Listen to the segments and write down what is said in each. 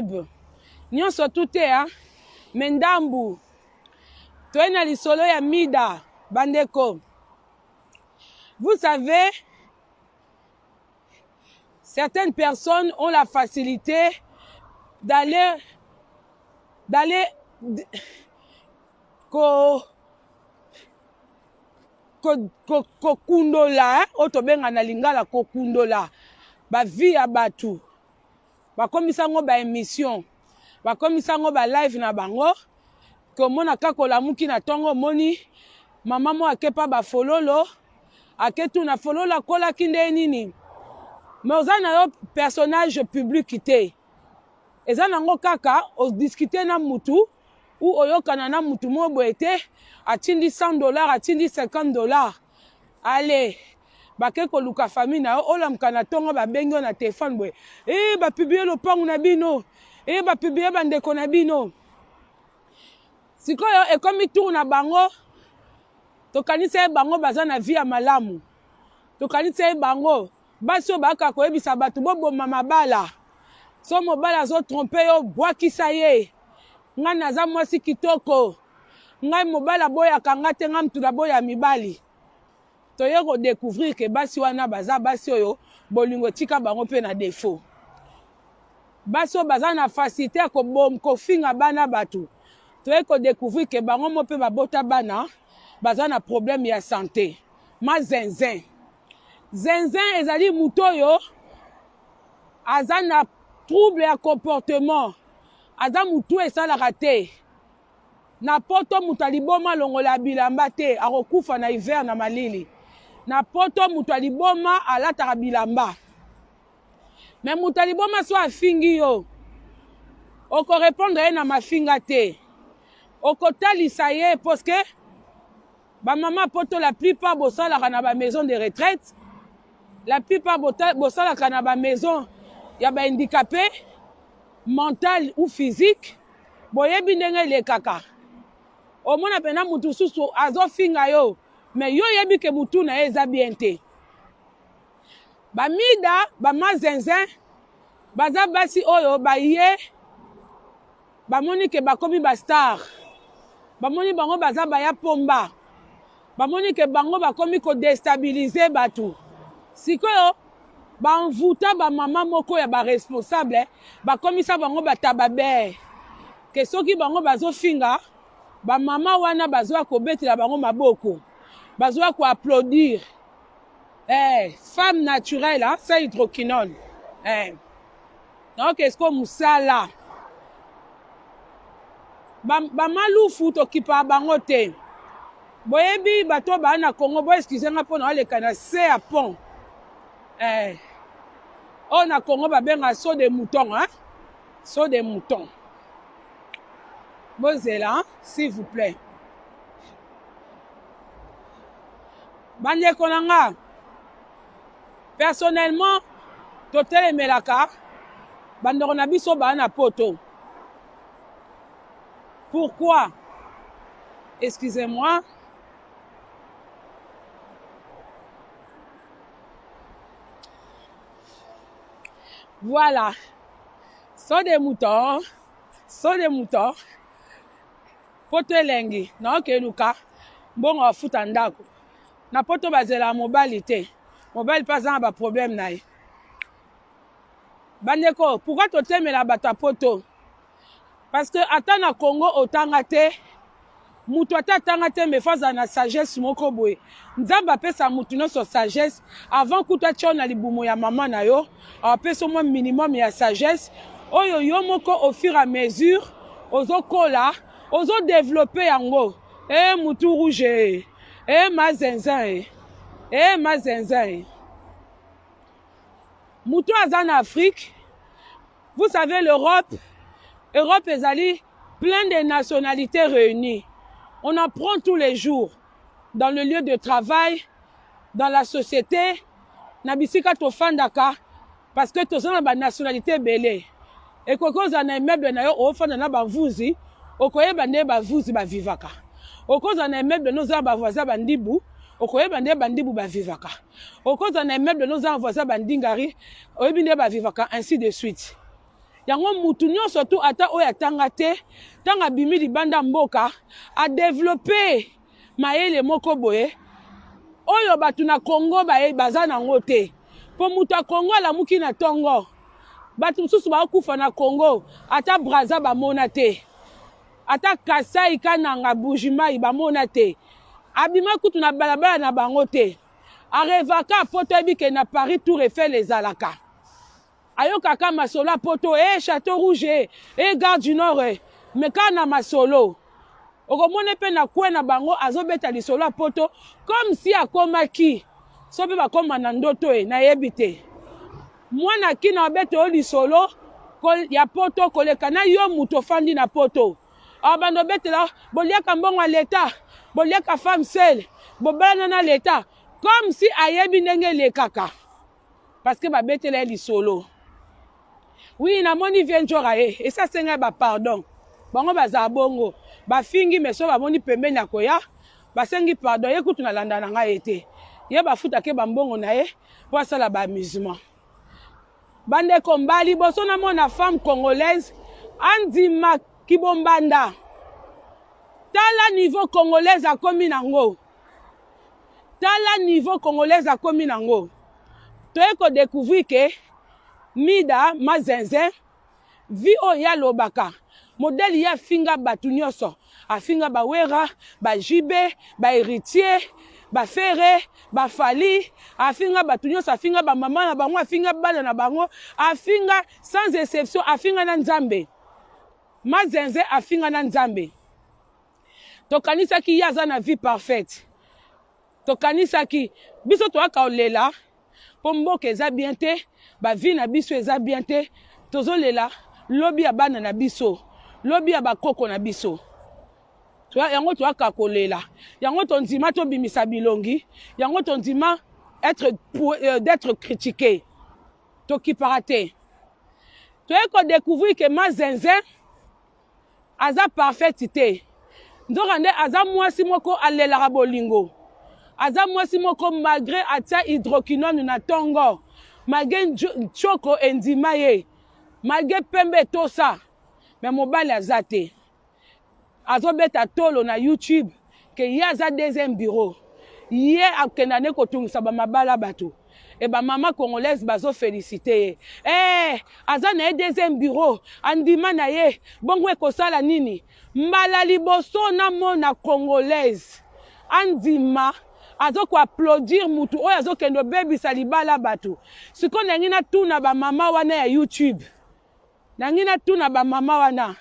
Youtube nyonso tu te hein? Me ndambu toye na lisolo ya Mida. Bandeko, vous savez, certaines personnes ont la facilité d'aller ko kokundola, oyo tobenga na lingala kokundola bavie ya bato. Bakomisa yango baémission, bakomisa yango balive na bango. Komona kaka olamuki na ntongo, omoni mama mo akepa bafololo, aketuna fololo akolaki nde nini. Me oza na yo personnage public te, eza nango kaka odiscute na mutu ou oyokana na mutu moko boye te, atindi 100 $, atindi 50 $, ale bake koluka famille na yo. Olamuka na ntongo, babengi yo na telefone boye: "E, bapublier lopangu na bino, e, bapublier bandeko na bino." Sikoyo ekomi tour na bango. Tokanisa ye bango baza na vie ya malamu, tokanisa ye bango basi oyo bayaka koyebisa bato boboma mabala. So mobali azotromper yo, bwakisa ye. Ngai naza mwasi kitoko, ngai mobali aboyaka nga te, ngai mutu naboya mibali. Toye kodécouvrir ke basi wana baza basi oyo bolingo etika bango mpe na défaut. Basi oyo baza na facilité ya kofinga bana bato, toye kodécouvrir ke bango mo mpe babota bana baza na problème ya santé. Ma zinzin zinzin ezali moto oyo aza na trouble ya comportement, aza motu esalaka te. Na poto, moto aliboma alongola bilamba te, akokufa na hiver na malili. Na poto, moto aliboma alataka bilamba. Me moto aliboma, so afingi yo, okorépondre ye na mafinga te, okotalisa ye, parce que bamama poto, la plupart bosalaka na bamaison de retraite, la plupart bosalaka na bamaison ya bahandicapé mental ou physique. Boyebi ndenge elekaka. Omona mpena mutu mosusu azofinga yo, me yo oyebi ke mutu na ye eza bien te. Bamida, bamazinzin baza basi oyo baye bamoni ke bakomi bastar, bamoni bango baza baya pomba, bamoni ke bango bakomi kodéstabiliser bato. Sikoyo bamvuta bamama moko ya baresponsable, bakomisa bango batababere, ke soki bango bazofinga, bamama wana bazwa kobetela bango maboko, bazwa koapplaudir. Femme naturelle, hein, sans hydroquinone. Donc est-ce que mosala bamalufu tokipa bango te? Boyebi bato baa na Congo, boexcuser nga mpona oleka na se ya pont. Oyo na Congo babenga saut de mouton, hein? Saut de mouton. Bozela, s'il vous plaît, bandeko na nga. Personnellement, totelemelaka bandeko na biso baa na poto. Pourquoi? Excusez-moi. Voilà, saut de mouton, saut de mouton. Poto elengi, naokeluka mbongo afuta ndako. Na poto bazelaka mobali te, mobali mpe aza na baproblème na ye. Bandeko, pourquoi totemela bato ya poto? Parce que ata na Congo otanga te, moto ata atanga te, mais faut azala na sagesse moko boye. Nzambe apesa motu nyonso sagesse. Avant kutu atia na libumu ya mama na yo, apesa mwa minimum ya sagesse oyo yo moko, au fur et à mesure ozokola, ozodévelopper yango. E mutu rouge, e e mazinzin, e e mazinzin, e motu aza na Afrique. Vous savez, l'Europe, Europe ezali plein de nationalités réunies. On apprend tous les jours dans le lieu de travail, dans la société, na bisika tofandaka, parce que toza na banationalité ebele. Ekoki ozala na immeuble na yo, ofanda na bavuzi, okoyeba nde bavuzi bavivaka. Okozala na immeuble no, oza na bavoisin bandibu, okoyeba nde bandibu bavivaka. Okozala na immeuble no, oza na voisin bandingari, oyebi nde bavivaka, ainsi de suite. Yango mutu nyonso tu, ata oyo atanga te, ntango abimi libanda mboka, adevelope mayele moko boye oyo bato na Congo baye baza nango te. Mpo moto ya Congo alamuki na ntongo, bato mosusu bakufa na Congo, ata Brazza bamona te, ata Kasai, Kananga, Bujimayi bamona te, abima kutu na balabala na bango te. Arevaka poto, ayebi ke na Paris Tour Eiffel ezalaka, ayokaka masolo ya poto, e Chateau Rouge, e Gare du Nord, e me kaka na masolo. Okomona mpe na kwe na bango azobeta lisolo ya poto comme si akomaki, so mpe bakoma na ndoto, e nayebi te. Mwana kina abeta yo lisolo ya poto koleka na yo moto ofandi na poto. Abanda obetela, boliaka mbongo ya leta, boliaka femme seule, bobalana na leta, comme si ayebi ndenge elekaka, parce que babetela ye lisolo. Wi, namoni vie njora ye esi asenga ye bapardon. Bango bazala bongo, bafingi me so bamoni pembeni ya koya, basengi pardon. Ye kutu nalanda na ngai ye te, ye bafutake bambongo na ye mpo asala baamusement. Bandeko, mbala liboso namona femme congolaise andima kibombanda. Tala niveau congolaise akomi nango, tala niveau congolaise akomi nango. Toye kodécouvrir ke Mida Mazinzin, vie oyo ye alobaka, modele ye afinga bato nyonso, afinga bawera, bajibe, bahéritier, bafere, bafali, afinga bato nyonso, afinga bamama na bango, afinga bana na bango, afinga sans exception, afinga na Nzambe. Mazinzin afinga na Nzambe. Tokanisaki ye aza na vie parfaite, tokanisaki biso toyaka kolela mpo mboka eza bien te, bavie na biso eza bien te, tozolela lobi ya bana na biso, lobi ya bakoko na biso. Yango toyaka kolela, yango tondima tobimisa bilongi, yango tondima être d'être critiqué, tokipaka te. Toye kodécouvrir ke Mazinzin aza parfaite te, nzoka nde aza mwasi moko alelaka bolingo, aza mwasi moko malgré atia hydroquinone na ntongo, malgré ntioko endima ye, malgré pembe etosa, me mobali aza te. Azobeta tolo na YouTube ke ye aza deuxième bureau, ye akenda nde kotungisa bamabala bato. E bamama congolaise bazofélicité ye, aza na ye deuxième bureau, andima na ye bongo. Ekosala nini? Mbala liboso namona congolaise andima azokoapplaudir mutu oyo azokende obebisa libala bato. Sikoyo nangi natuna bamama wana ya YouTube, nangi natuna bamama wana,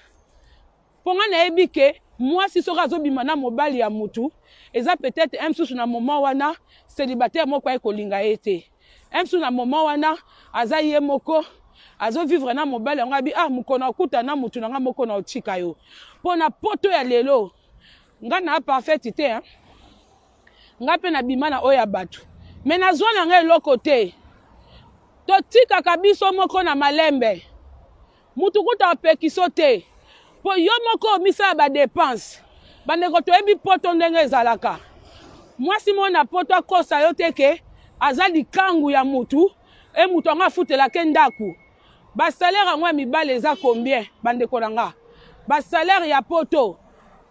mpo nga nayebi ke mwasi soki azobima na mobali ya mutu, eza peut-être un mosusu na moment wana célibataire moko aye kolinga ye te, un mosusu na moment wana aza ye moko azovivre na mobali yango, abi ah, mokolo akuta na mutu na nga moko na otika yo. Mpo na poto ya lelo, nga na parfaite te, hein? Nga mpe nabima na oyo ya bato, me nazwa na nga eloko te. Totikaka biso moko na malembe, mutu kuta apekiso te, mpo yo moko omisala badépenses. Bandeko, toyebi poto ndenge ezalaka. Mwasi moko na poto akosa yo te ke aza likangu ya mutu, e mutu yango afutelaka ndako. Basalaire yango ya mibale eza combien, bandeko na nga? Basalaire ya poto,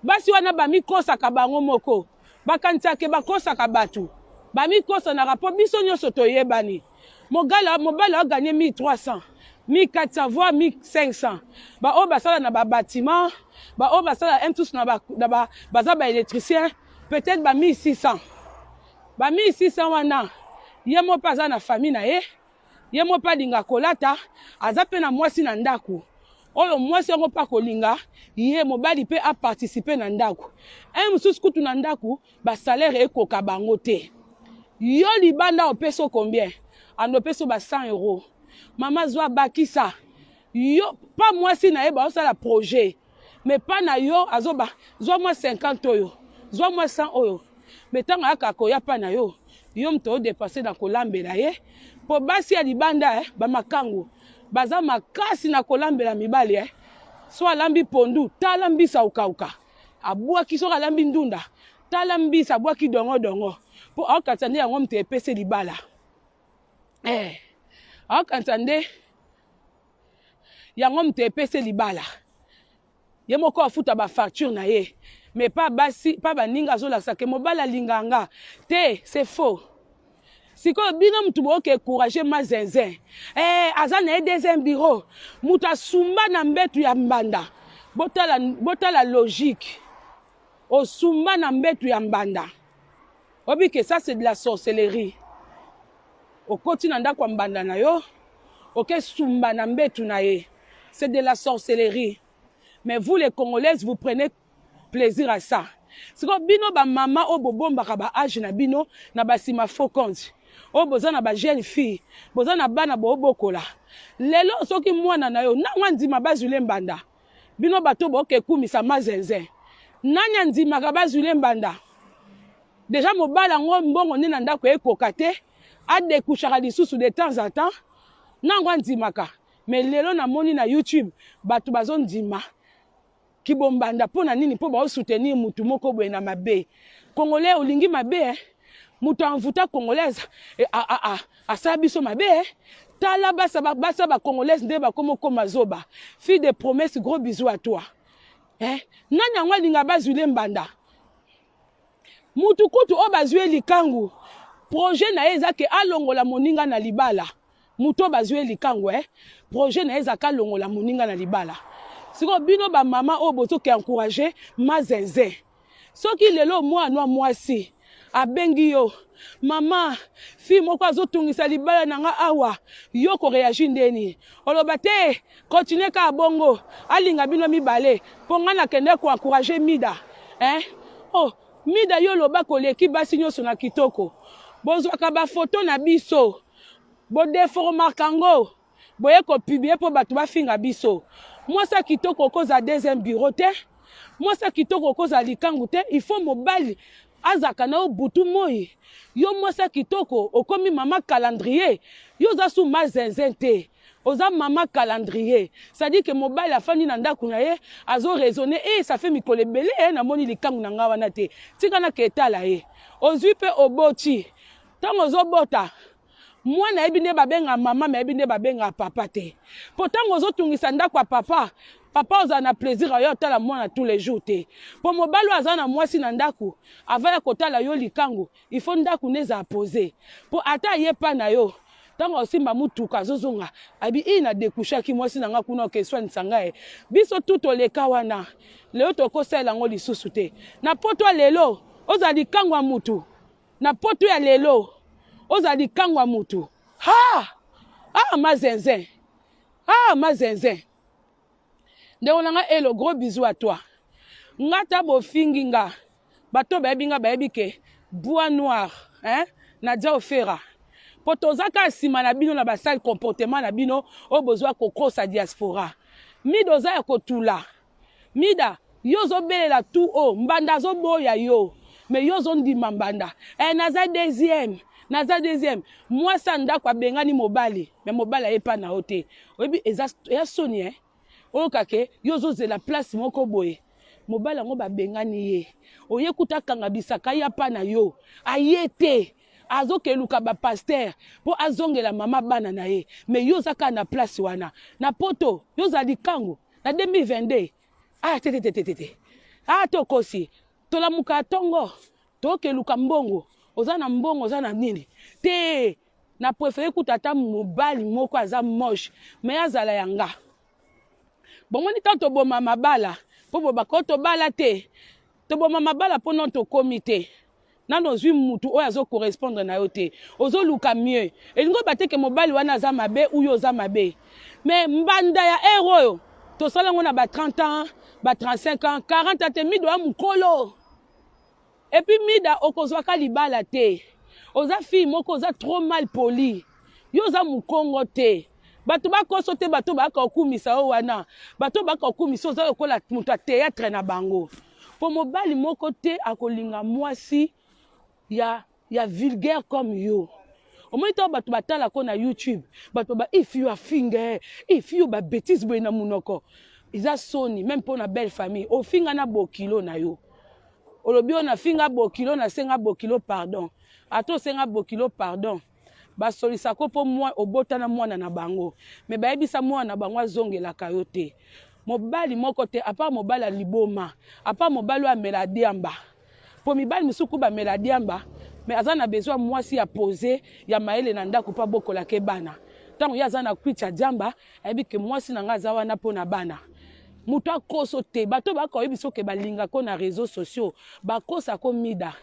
basi wana bamikosaka bango moko, bakanisaka bakosaka bato, bamikosanaka, mpo biso nyonso toyebani. Mobali aganye 1300, 1400, voire 1500. Baoyo basala na babatiment, baoyo basala msusu na baza baélectricien, peut-être ba 1600. Ba 1600 wana, ye mo mpe aza na famille na ye, ye mo mpe alinga kolata, aza mpe na mwasi na ndako oyo mwasi yango mpe akolinga ye mobali mpe aparticipe na ndako. Un mosusu kutu na ndako basalaire ekoka bango te. Yo libanda opesi combien? Ando opesi ba 100 euro, mama zwa bakisa yo pa mwasi na ye baosala projet, mais pa na yo azoba zwa mwa 50 oyo, zwa mwa 100 oyo. Me ntango ayaka koya pa na yo, yo moto odépenser na kolambela ye, mpo basi ya libanda bamakangu baza makasi na kolambela mibali. So alambi pondu, tala mbisa okauka abwaki, soki alambi ndunda, tala mbisa abwaki dongodongo, mpo aokanisa nde yango moto epesi libala. Aokanisa nde. Yango moto epesi libala. Ye moko afuta ba facture na ye. Mais pa basi, pa baninga azolakisa ke mobali alinga nga. Te, c'est faux. Sikoyo bino mutu boke courage ma zinzin. Eh, aza na ye deuxième bureau. Mutu asumba na mbetu ya mbanda. Botala, botala logique. Osumba na mbetu ya mbanda. Obi que ça c'est de la sorcellerie. Okoti na ndako ya mbanda na yo, oke sumba na mbetu na ye. C'est de la sorcellerie. Mais vous les Congolaises, vous prenez plaisir à ça. Sikoyo bino ba mama oyo bobombaka ba age na bino na basima faux compte. Oyo boza na ba jeune fille, boza na bana bobokola. Lelo soki mwana na yo nango andima bazwile mbanda. Bino bato boke kumisa mazenze. Nani andimaka bazwile mbanda? Deja mobali yango mbongo nde na ndako ekoka te, adekushaka lisusu de temps en temps, nango andimaka. Mais lelo namoni na YouTube bato bazondima kibombanda mpo na nini? Mpo bao soutenir mutu moko boye na mabe. Congolais olingi mabe eh? Moto anvuta congolaise eh, asala biso mabe eh? Tala basa basa ba congolaise nde bakoma okoma zoba. Fille de promesse, gros bisous à toi. Eh? Nani yango alinga bazwile mbanda? Mutu kutu oyo bazwi ye likangu, projet na ye eza ke alongola moninga na libala. Mutu oyo bazwi ye likangu eh, projet na ye eza ke alongola moninga na libala. Sikoyo bino ba mama oyo bozo ke encourager mazenze. Soki lelo mwana mwasi abengi yo mama, fille moko azotungisa libala na nga awa, yo ko reagir ndeni? Oloba te, continue kaka bongo, alinga bino mibale, po nga nakende ko encourager Mida. Eh? Oh, Mida yo loba koleki basi nyonso na kitoko. Bozwaka ba photo na biso, bo deformaka yango, boye ko publier po bato bafinga biso. Mwasi ya kitoko okozala deuxième bureau te. Mwasi ya kitoko okozala likangu te. Il faut mobali azalaka na yo butu moi. Yo mwasi ya kitoko okomi mama calendrier. Yo oza su ma zinzin te. Oza mama calendrier. C'est-à-dire que mobali afandi na ndako na ye, azo raisonner, eh ça fait mikolo ebele eh namoni likangu na nga wana te. Tika na ketala ye. Ozwi pe oboti. Tango ozobota, mwana ayebi nde babenga mama, mais ayebi nde babenga papa te. Po tango ozotungisa ndako ya papa, papa ozala na plaisir ayo otala mwana tous les jours te. Po mobali oyo aza na mwasi na ndako, avant ya kotala yo likangu, il faut ndako nde ezala pose. Po ata aye pa na yo, ntango asimba motuka azozonga, abi i na dekushaki mwasi na nga kuna okeswanisa ngai. Biso tu toleka wana, lelo tokosalela yango lisusu te. Na poto ya lelo, ozala likangu ya mutu. Na poto ya lelo, ozala likangu ya mutu. Ha! Ah, mazenzen. Ah, mazenzen. Ndeko na nga Elo, gros bisous à toi. Nga ta bofingi nga. Bato bayebi nga bayebi ke bois noir, hein? Nadia Ofera. Po toza kaka nsima na bino na ba sale comportement na bino oyo bozwa kokosa diaspora. Mida oza ya kotula. Mida, yo ozobelela tout haut, mbanda azoboya yo. Mais yo ozondima mbanda. Eh, naza deuxième. Naza deuxième. Mwasi ya ndako abengani mobali, mais mobali aye pa na yo te. Oyebi eza ya soni eh. Oyoka ke yo ozozela place moko boye. Mobali yango babengani ye. Oye kuta akanga bisaka ya pa na yo. Aye te. Azokeluka ba pasteur po azongela mama bana na ye. Mais yo oza kaka na place wana. Na poto, yo oza likangu. Na 2022. Ah te te te te te. Ah tokosi. Tolamuka tongo. Tokeluka mbongo. Oza na mbongo, oza na nini? Te. Na préféré kuta ata mobali moko aza moche, mais azala ya nga. Bomoni ntango toboma mabala, mpo bobaka tobala te. Toboma mabala mpo non tokomi te. Nano ozwi mutu oyo azo correspondre na yo te. Ozoluka mieux. Elingi oba te ke mobali wana aza mabe ou yo oza mabe. Mais mbanda ya heure oyo, tosala yango na ba 30 ans, ba 35 ans, 40 ans te, mido ya mokolo. Et puis Mida okozwaka libala te. Oza fille moko oza trop mal poli. Yo oza mukongo te. Bato bakoso te bato baka okumisa yo wana. Bato baka okumisa oza lokola moto ya théâtre na bango. Po mobali moko te akolinga mwasi ya ya vulgaire comme yo. Omoni ntango bato batalako na YouTube, bato ba if you afinga, if you ba bêtise boye na munoko. Eza soni même mpo na belle famille. Ofinga na bokilo na yo. Olobi oyo nafinga bokilo, nasenga bokilo pardon. Ata osenga bokilo pardon. Basolisako mpo mwa obota na mwana na bango, me bayebisa mwana na bango azongelaka yo te. Mobali moko te, apart mobali ya liboma, apart mobali oyo amela diamba. Mpo mibali mosusu ku bamela diamba, me aza na besoin ya mwasi ya pose ya mayele na ndako mpo abokolaka ye bana. Ntango ye aza na kwiti ya diamba, ayebi ke mwasi na ngai aza wana mpo na bana. Moto akoso te, bato baka oyebi soki balingako na réseaux sociaux, bakosa ko mida.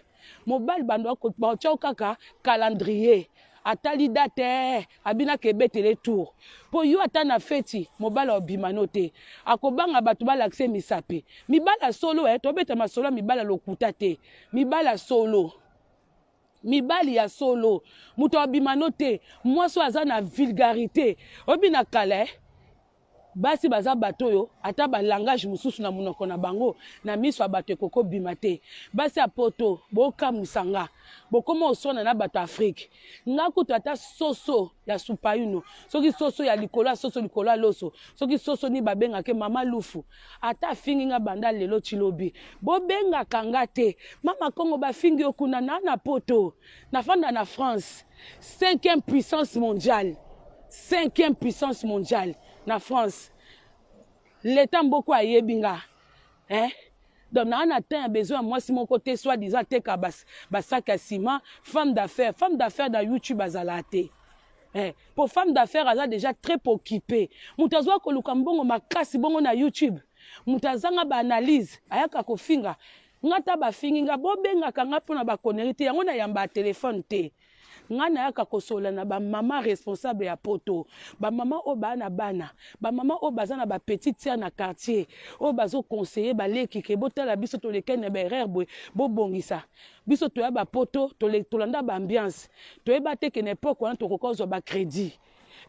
Mobali bando batia kaka calendrier, atali date, abinaka ebetele tour mpo yo ata na feti mobali obima no te, akobanga bato balakise misapi. Mibali ya solo, tobeta masolo ya mibali ya lokuta te. Mibali ya solo, mibali ya solo, moto abima no te. Mwasi oyo aza na vulgarité, oyebi na kala, basi baza bato oyo ata balangage mosusu na monoko na bango, na miso ya bato ekoki obima te. Basi ya poto, bokamwisa nga, bokoma oswana na bato ya Afrike. Nga kutu ata soso ya supayuno, soki soso ya likolo ya soso likolo ya loso, soki soso nini babengaka mama lufu, ata afingi nga banda lelo ti lobi, bobengaka nga te mama Kongo. Bafingi yo kuna na poto, nafanda na France, cinquième puissance mondiale, cinquième puissance mondiale na France. Leta mboko ayebi nga, eh? Donc naa na temps ya besoin ya mwasi moko te soit disant ateka basaki ya ciment, femme d'affaires. Femme d'affaires na YouTube azalaka te, eh, po femme d'affaires aza déjà très occupé. Moto azwa koluka mbongo makasi bongo na YouTube, moto azanga baanalyse, ayaka kofinga nga. Ta bafingi nga, bobengaka nga mpona baconnerie te. Yango nayamba ya telefone te. Nga nayaka kosolola na bamama responsable ya poto, bamama oyo baa na bana, bamama oyo baza na bapetite sœur na quartier, oyo bazoconseiller baleki ke botala biso tolekani na baerreur boye, bobongisa biso. Toya bapoto, tolanda baambiance, toyeba te ke na époque wana tokoka kozwa bacrédit.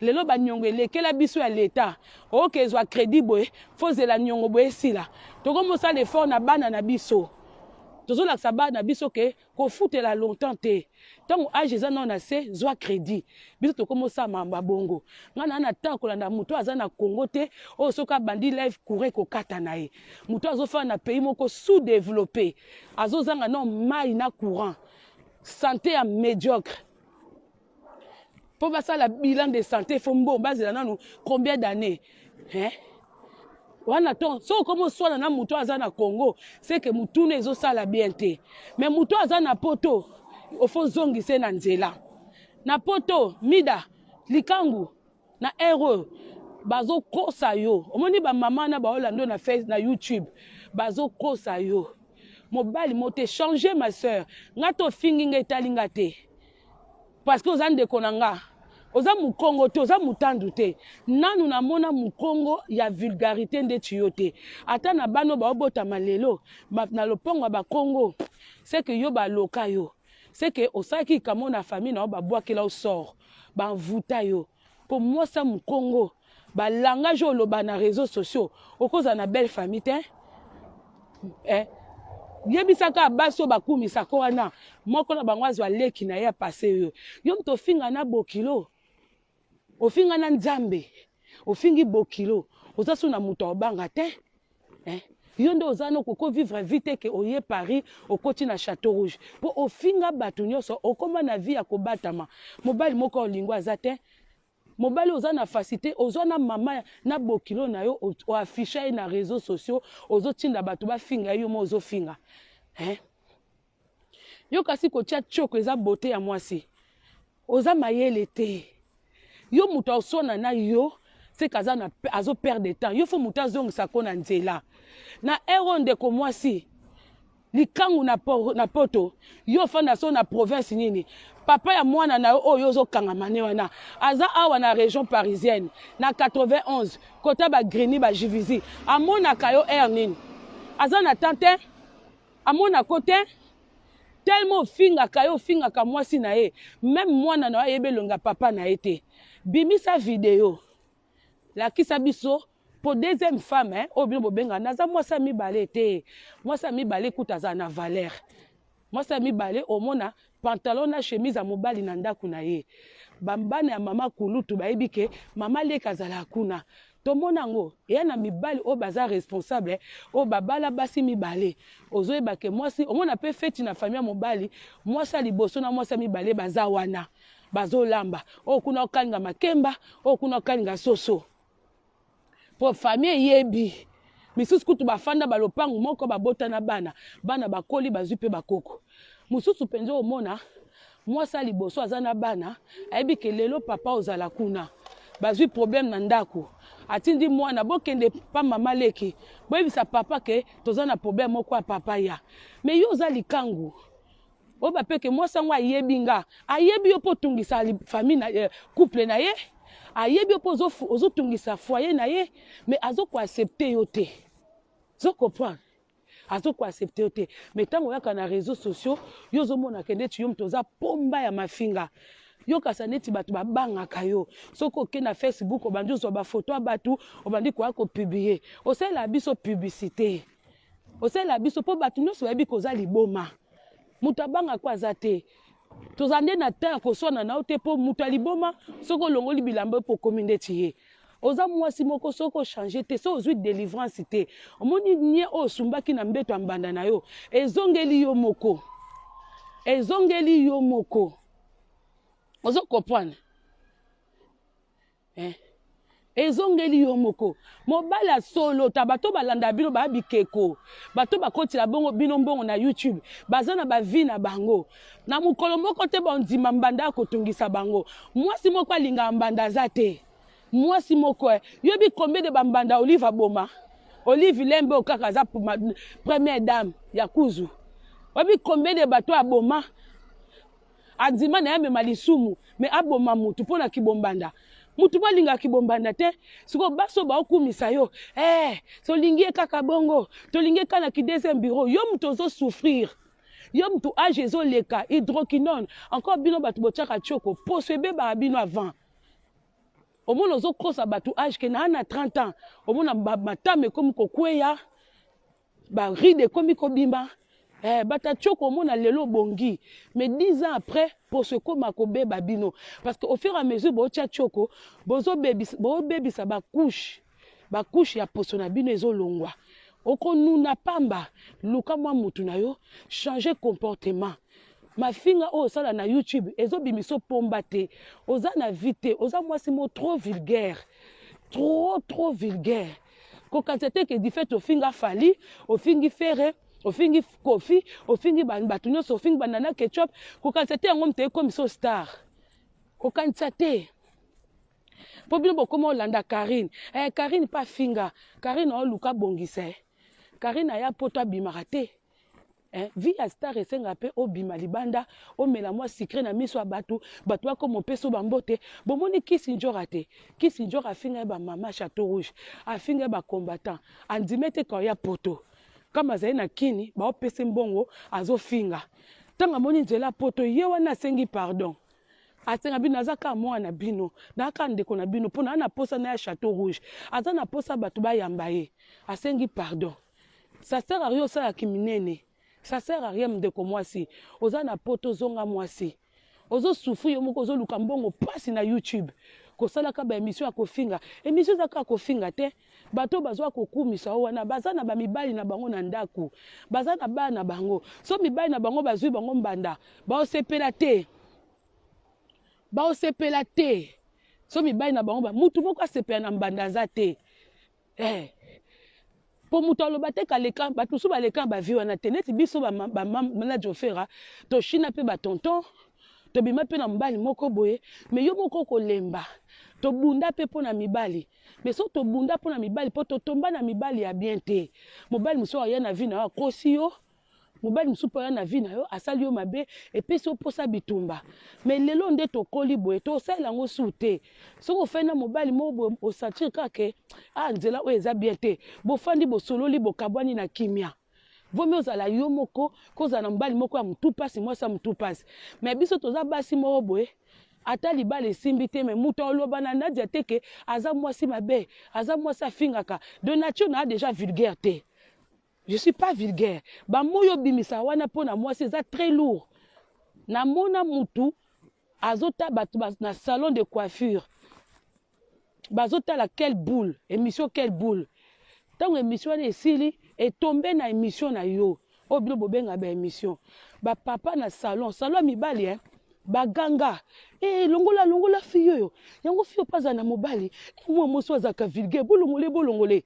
Lelo baniongo elekela biso ya leta. Oke ezwa crédit boye, fozela niongo boye esila. Tokomosala effort na bana na biso, tozolakisa bana na biso ke kofutela longtemps te. Ntango age eza nano na se, zwa crédit. Biso tokomosala makambo ya bongo. Ngai naa na ntango kolanda moto aza na Congo te, oyo soki abandi live, courant ekokata na ye. Moto azofanda na pays moko sous développé, azozanga no mai na courant, santé ya médiocre. Mpo basala bilan de santé, fo mbongo, bazela nanu combien d'années, hein? Wana to soki okomi oswana na moto aza na Congo, seke motuna ezosala bien te. Mais moto aza na poto, ofo ozongisa ye na nzela. Na poto, mida likangu na heure oyo bazokosa yo. Omoni bamama na baolanda na face na YouTube, bazokosa yo. Mobali mo te change. Ma sœur, nga to ofingi nga, etali nga te, parce que oza ndeko na nga. Oza mokongo te, oza motandu te. Nanu namona mokongo ya vulgarité ndeti yo te. Ata na bana oyo baobotama lelo na lopongo ya bakongo, seke yo baloka yo, seke osalaki likambo na famille na yo, babwakela yo sort, banvuta yo. Mpo mwasi ya mokongo, balangage oyo oloba na réseaux sociaux, okozala na belle famille te, eh? Yebisaka basi oyo bakumisaka wana, moko na bango azwa leki na ye apase yo. Yo moto ofinga na bokilo, ofinga na Nzambe, ofingi bokilo, oza so na moto aobanga te, eh? Yo nde oza no koko vivre vie te ke oye Paris, okoti na Château Rouge mpo ofinga bato nyonso, okóma na vie ya kobatama. Mobali moko olingo aza te. Mobali oza na facilité, ozwa na mama na bokilo na yo, oaffiche ye na réseaux sociaux, ozotinda bato bafinga ye, yo mo ozofinga, eh? Yo kasi kotia tioko eza beauté ya mwasi. Oza mayele te. Yo moto aswana na yo, seke aza na azoperdre temps. Yo fo moto azongisa ko na nzela na heure oyo. Ndeko mwasi likangu na poto, yo ofanda so na province nini? Papa ya mwana na yo oyo ozokangama ne wana aza awa na région parisienne na 91, kota bagrigny, bajuvisy. Amonaka yo heure nini? Aza na temps te, amonako te. Tellement ofingaka ye, ofingaka mwasi na ye, même mwana na yo ayebi elongi ya papa na ye te. Bimisa video, lakisa biso. Po deuxième femme, eh, oyo bino bobengaka naza mwasi ya mibale te. Mwasi ya mibale kuta azala na valeur. Mwasi ya mibale omona pantalon na chemise ya mobali na ndako na ye. Bana ya mama kulutu bayebi ke mama leki azalaka kuna. Tomona yango eya na mibali oyo baza responsable, oyo babala basi mibale. Ozoyeba ke mwasi omona mpe feti na famille ya mobali, mwasi ya liboso na mwasi ya mibale baza wana. Bazolamba oyo kuna, okalinga makemba oyo kuna, okalinga soso, mpo famille eyebi. Misusu kutu bafanda balopangu moko, babotana bana, bana bakoli, bazwi mpe bakoko. Mosusu mpenza omona mwasi ya liboso aza na bana, ayebi ke lelo papa ozala kuna, bazwi problème na ndako, atindi mwana: "Bokende pa mama leki, boyebisa papa ke toza na problème moko ya papa ya." Mais yo oza likangu, oyo bapeke mwasi yango ayebi nga, ayebi yo mpo otungisa famille na couple na ye, ayebi yo mpo ozotungisa foyer na ye, mais azokoaccepter yo te. Ozocomprendre? Azokoaccepter yo te. Mais ntango oyaka na réseaux sociaux, yo ozomonaka neti yo moto oza pomba ya mafinga. Yo kasa neti bato babangaka yo. Soki okei na Facebook, obandi ozwa bafoto ya bato, obandi koya kopublier, osalela biso publicité, osalela biso mpo bato nyonso bayebi koza liboma. Moto abangaka aza te. Toza nde na temps ya koswana na yo te, mpo moto ya liboma, soki olongoli bilamba mpo okomi ndeti ye. Oza mwasi moko, soki ochanger te, soki ozwi délivrance te, omoni nie oyo osumbaki na mbeto ya mbanda na yo, ezongeli yo moko, ezongeli yo moko. Ozo comprendre, eh? Ezongeli yo moko. Mobali ya solo ta, bato balanda bino baya bikeko, bato bakotela bongo bino mbongo na YouTube, baza na bavie na bango. Na mokolo moko te bandima mbanda ya kotungisa bango. Mwasi moko alingaka mbanda aza te. Mwasi moko, eh, yoyebi combien de bambanda Olive aboma? Olive Lembe oyo kaka aza première dame ya kuzu, oyebi combien de bato aboma? Andima na ye amema lisumu, mais aboma mutu mpo na kibombanda. Mutu mpo alingaka kibombanda te. Sikoyo basi oyo baokumisa yo, tolingi ye kaka bongo, tolingi ye kaka na ki deuxième bureau. Yo moto ozosouffrir, yo motu age ezoleka, hydroquinone encore. Bino bato botiaka tioko, poso ebebaka bino avant. Omona ozokosa bato age ke naa na 30 ans, omona matama ekomi kokweya, barides ekomi kobima. Bata tioko, omona lelo obongi, mais 10 ans après poso ekóma kobeba bino, parce que au fur et à mesure bootya tioko, bozobebisa bacouches, bacouches ya poso na bino ezolongwa. Okonuna pamba. Luka mwa mutu na yo, changer comportement. Mafinga oyo osala na YouTube ezobimisa pomba te. Oza na vie te. Oza mwasi mo trop vulgaire, trop trop vulgaire. Kokanisa te ke du fait ofinga Fally, ofingi Ferre, ofingi Kofi, ofingi bato nyonso, ofingi banana ketchup, kokanisa te yango moto ekomisa star. Kokanisa te mpo bino bokóma olanda Karine. Karine mpe afinga Karine, aoluka bongisa. Karine aya poto, abimaka te. Vie ya star esengaka mpe obima libanda, omela mwa sucré na miso ya bato, bato bakoma opesa bambote. Bomoni Kisi Njora te? Kisi Njora afinga ye bamama Chateau Rouge, afinga ye bacombattant, andime te ka ya poto. Kama azali na kini, baopesa mbongo, azofinga. Ntango amoni nzela poto, ye wana asengi pardon, asenga bino: "Aza kaka mwana na bino, naa kaka ndeko na bino, mpo naa na posa na ya Chateau Rouge." Aza na posa bato bayamba ye, asengi pardon. Ça sert à rien osalaki minene, ça sert à rien. Ndeko mwasi, oza na poto, ozonga mwasi, ozosouffrir yo moko, ozoluka mbongo mpasi na YouTube, kosalaka baémission ya kofinga. Émission eza kaka kofinga te. Bato bazwa kokumisa o wana, baza na bamibali na bango na ndako, baza na bana na bango. So mibali na bango bazwi bango mbanda, baosepela te, baosepela te. So mibali na bango, mutu moko asepela na mbanda aza te. Mpo moto aloba te kaleka, bato mosusu baleka bavie wana te. Neti biso bamana Jofera, toshina mpe batonton, tobima mpe na mobali moko boye, mais yo moko kolemba. Tobunda mpe mpo na mibali, mais so tobunda mpo na mibali, mpo totomba na mibali ya bien te. Mobali mosusu aya na vie na yo, akosi yo. Mobali mosusu mpo aya na vie na yo, asali yo mabe, epesi yo mposa bitumba. Mais lelo nde tokoli boye, tosalela yango su te. Soki ofandi na mobali moko boye, osentir kaka ah, nzela oyo eza bien te, bofandi, bosololi, bokabwani na kimia. Vomi ozala yo moko, kozala na mobali moko ya motu mpasi, mwasi ya motu mpasi. Mais biso toza basi moko boye, ata libala esimbi te, mais moto aloba na Nadia te ke aza mwasi mabe, aza mwasi afingaka. De nature naa déjà vulgaire te, je suis pas vulgaire. Bamoyi obimisa wana mpo na mwasi eza très lourd. Namona mutu azota bato na salon de coiffure, bazotala Quelle Boule, émission Quelle Boule. Ntango émission wana esili, etombe na émission na yo oyo bino bobenga baémission bapapa na salon, salon ya mibali, eh? Baganga eh, longola longola fille oyo, yango fille oyo mpe azala na mobali eh, mwa mwasi oyo azalaka vulgaire, bolongole bolongole.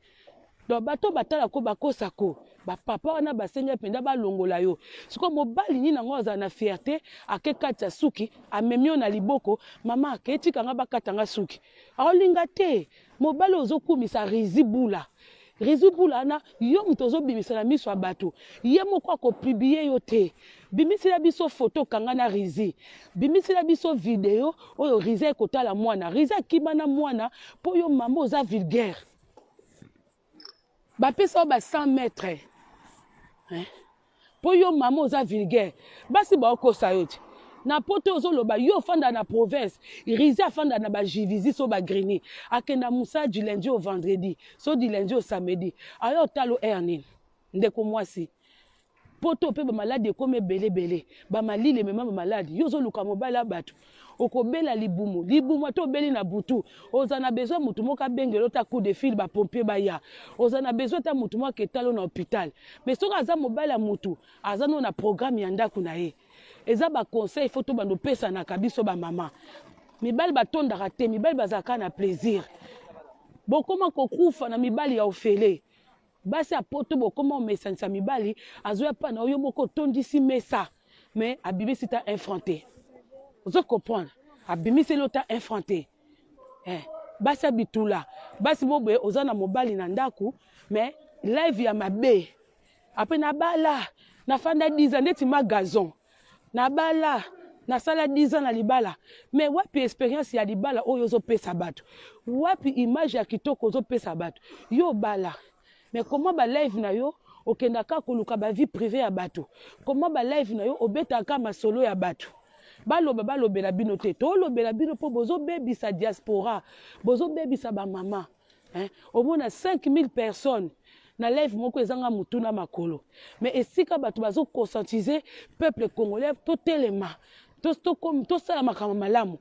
Donc bato batala ko bakosa ko bapapa wana basengi mpenza balongola yo. Sikoyo mobali nini yango azala na fierte ake kati ya suki amemi yo na liboko, mama ake tika nga bakata nga suki, aolinga te. Mobali ozokumisa Rizi Bula, Rizi Bula wana yo moto ozobimisa na miso ya bato, ye moko akopublie yo te. Bimisela biso foto kanga na Rizi, bimisela biso video oyo Rizi ekotala mwana. Rizi akima na mwana mpo yo mama oza vulgaire. Bapesa yo ba 100 mètres hein? Mpo yo mama oza vulgaire, basi baokosa yo te na poto ozoloba yo ofanda na province. Rizi afanda na bajuvisy so bagrini, akenda mosala du lundi au vendredi, so du lundi au samedi, ayo otalo aire nini ndeko mwasi? Poto mpe bamaladi ekomi ebele ebele, bamalili emema bamaladi. Yo ozoluka mobali ya bato, okobela libumu libumu, ata obeli na butu, oza na besoin motu moko abengela ota coup de fil, bapompier baya, oza na besoin ata motu moko aketalo na hôpital. Mais soki aza mobali ya motu, aza no na programme ya ndako na ye. Eza baconseil fo tobanda opesanaka biso bamama. Mibali batondaka te, mibali bazalaka na plaisir. Bokoma kokufa na mibali ya ofele. Basi ya poto bokoma omesanisa mibali, azoya pa na yo moko otondisi mesa, mais abimisi ta un franc te. Ozo comprendre? Abimiseli yo ta un franc te. Eh, basi ya bitula, basi boboye, oza na mobali na ndako mais live ya mabe. Apres nabala, nafanda 10 ans ndeti ma gazon. Nabala, nasala 10 ans na libala, mais wapi experience ya libala oyo ozopesa bato? Wapi image ya kitoko ozopesa bato? Yo bala, mais comment ba live na yo okendaka koluka ba vie privée ya bato? Comment ba live na yo obetaka masolo ya bato? Baloba balobela bino te, tolobela bino mpo bozobebisa diaspora, bozobebisa bamama. Hein? Omona 5000 personnes na live moko ezanga mutu na makolo, mais esika bato bazo conscientiser peuple congolais totelema, tosala makambo malamu,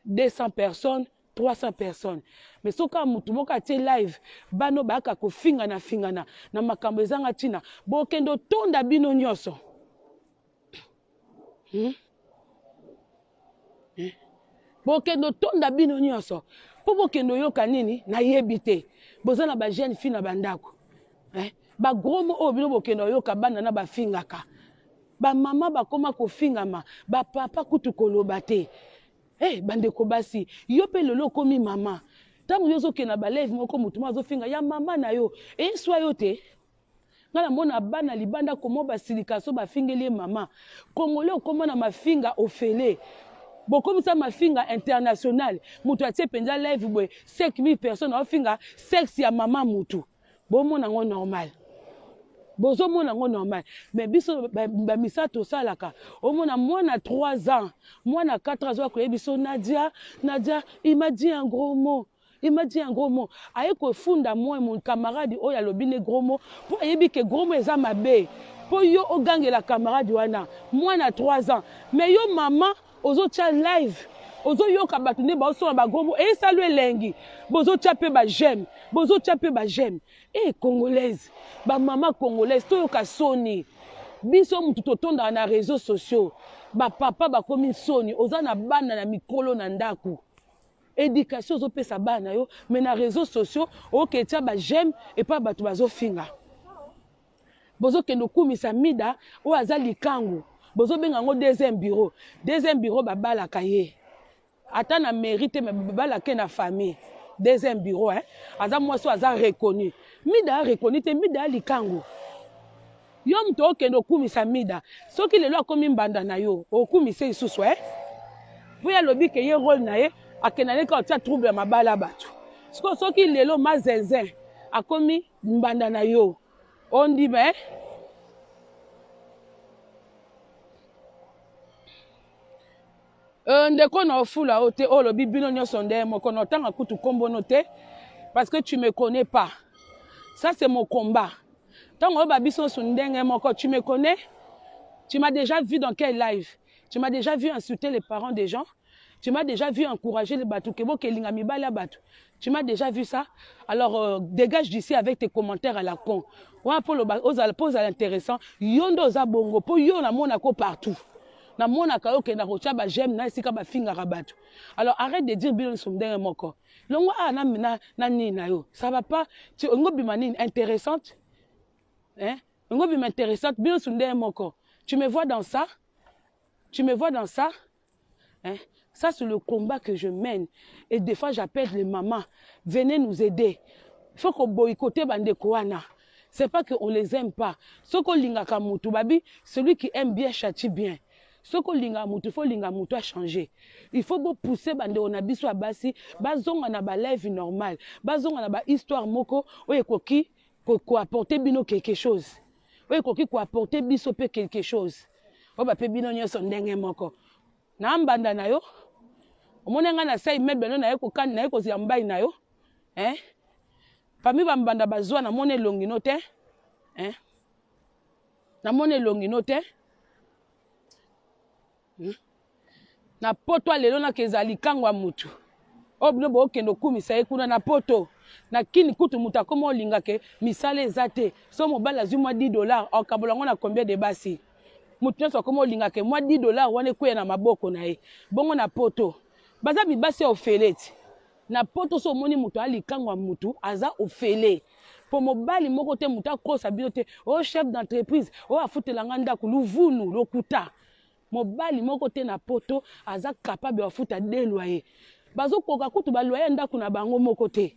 200 personnes, 300 personnes. Mais soki kaka mutu moko atie live, bano bayaka kofingana fingana na makambo ezanga ntina, bokende otonda bino nyonso. Bokende otonda bino nyonso mpo bokende oyoka nini nayebi te. Boza na ba jeune fille na bandako, eh? Bagros mots oyo bino bokende oyoka, bana na bafingaka bamama, bakoma kofingama, bapapa kutu koloba te. Hey, bandeko basi, yo mpe lelo okomi mama, ntango yo ozokende na baleve moko, motu moko azofinga ya mama na yo, eswa yo te. Nga namona bana libanda komo basilika so bafingeli ye mama. Congolais okoma na mafinga ofele, bokomisa mafinga international. Moto atie mpenza live boye 5000 personnes aofinga sexe ya mama mutu, bomona yango normal? Bozomona yango normal? Mais biso bamisa tosalaka, omona mwana 3 ans, mwana 4 ans azoya koyebi biso Nadia, Nadia, il m'a dit un gros mot, il m'a dit un gros mot. Aye kofunda moi mon camarade oyo alobi ne gros mot, mpo ayebi ke gros mot eza mabe mpo yo ogangela camarade wana mwana 3 ans. Mais yo mama ozotia live, ozoyoka bato nde baosala ba gros mot, esalo elengi, bozotia mpe ba j'aime, bozotia mpe ba j'aime. E congolaise, bamama congolaise, toyoka soni. Biso mutu totondaka na réseaux sociaux, bapapa bakomi soni. Oza na bana na mikolo na ndako, éducation ozopesa bana yo, mais na réseaux sociaux oketia ba j'aime epai bato bazofinga. Bozokende okumisa Mida oyo aza likangu, bozobenga yango deuxième bureau. Deuxième bureau babalaka ye ata na mairie te, mais babalaka ye na famille. Deuxième bureau, hein? Aza mwasi oyo aza reconnu. Mida a reconnu te, Mida ya likangu. Yo moto okende okumisa Mida, soki lelo akomi mbanda na yo, okumisa lisusu, eh? Po ye alobi ke ye rôle na ye akenda nde kaka otia trouble ya mabala ya bato. Sikoyo soki lelo mazinzin akomi mbanda na yo, ondima, eh? Ndeko na ofula oyo te, oyo olobi bino nyonso nde moko na otanga kutu kombono te, parce que tu me connais pas. Ça, c'est mon combat. Ntango oyo babiso nyonso ndenge moko, tu me connais, tu m'as déjà vu dans quel live? Tu m'as déjà vu insulter les parents des gens? Tu m'as déjà vu encourager les bato ke bokelinga mibali ya bato? Tu m'as déjà vu ça? Alors dégage d'ici avec tes commentaires à la con wana. Mpo loba ozala, mpo ozala intéressant, yo nde oza bongo, mpo yo namonako partout. Namonaka yo okenda kotya ba j'aime na esika bafingaka bato. Alors arrête de dire bino nyonso ndenge moko. Longwa awa na, na, na nini na yo. Ça va pas. Tu olingi obima nini? Intéressante? Hein? Olingi obima intéressante? Bino nyonso ndenge moko. Tu me vois dans ça? Tu me vois dans ça? Hein? Ça, c'est le combat que je mène. Et des fois, j'appelle les mamans. Venez nous aider. Il faut qu'on boycotte bandeko wana. C'est pas qu'on les aime pas. Soki olingaka mutu, babi, celui qui aime bien châtie bien. Soki olingaka mutu, il faut olinga mutu a changer. Il faut bo pousser bandeko na biso ya basi, bazonga na ba live normal, bazonga na ba histoire moko oyo ekoki ko apporter bino quelque chose. Oyo ekoki ko apporter biso pe quelque chose. Oyo ba pe bino nyonso ndenge moko. Na mbanda na yo, omoni nga na sai meuble no naye kokani naye kozela mobali na yo. Hein? Parmi ba mbanda bazwa na moni elongi no te. Hein? Na moni elongi no te. Na poto lelo na kezala likango ya mutu. Oyo bino bokende okumisa ye kuna na poto. Na kini kutu mutu akoma olinga ke misala eza te. So mobali azwi mwa 10 $ okabola yango na combien de basi? Mutu nyonso akoma olinga ke mwa 10 $ wana ekweya na maboko na ye. Bongo na poto baza bibasi ya ofele ti. Na poto so omoni mutu alikango ya mutu aza ofele. Po mobali moko te mutu akosa bino te. O chef d'entreprise, o afutelanga ndako luvunu lokuta. Mobali moko te na poto aza capable ya futa deux loyers. Bazokoka kutu ba loyer ndako na bango moko te.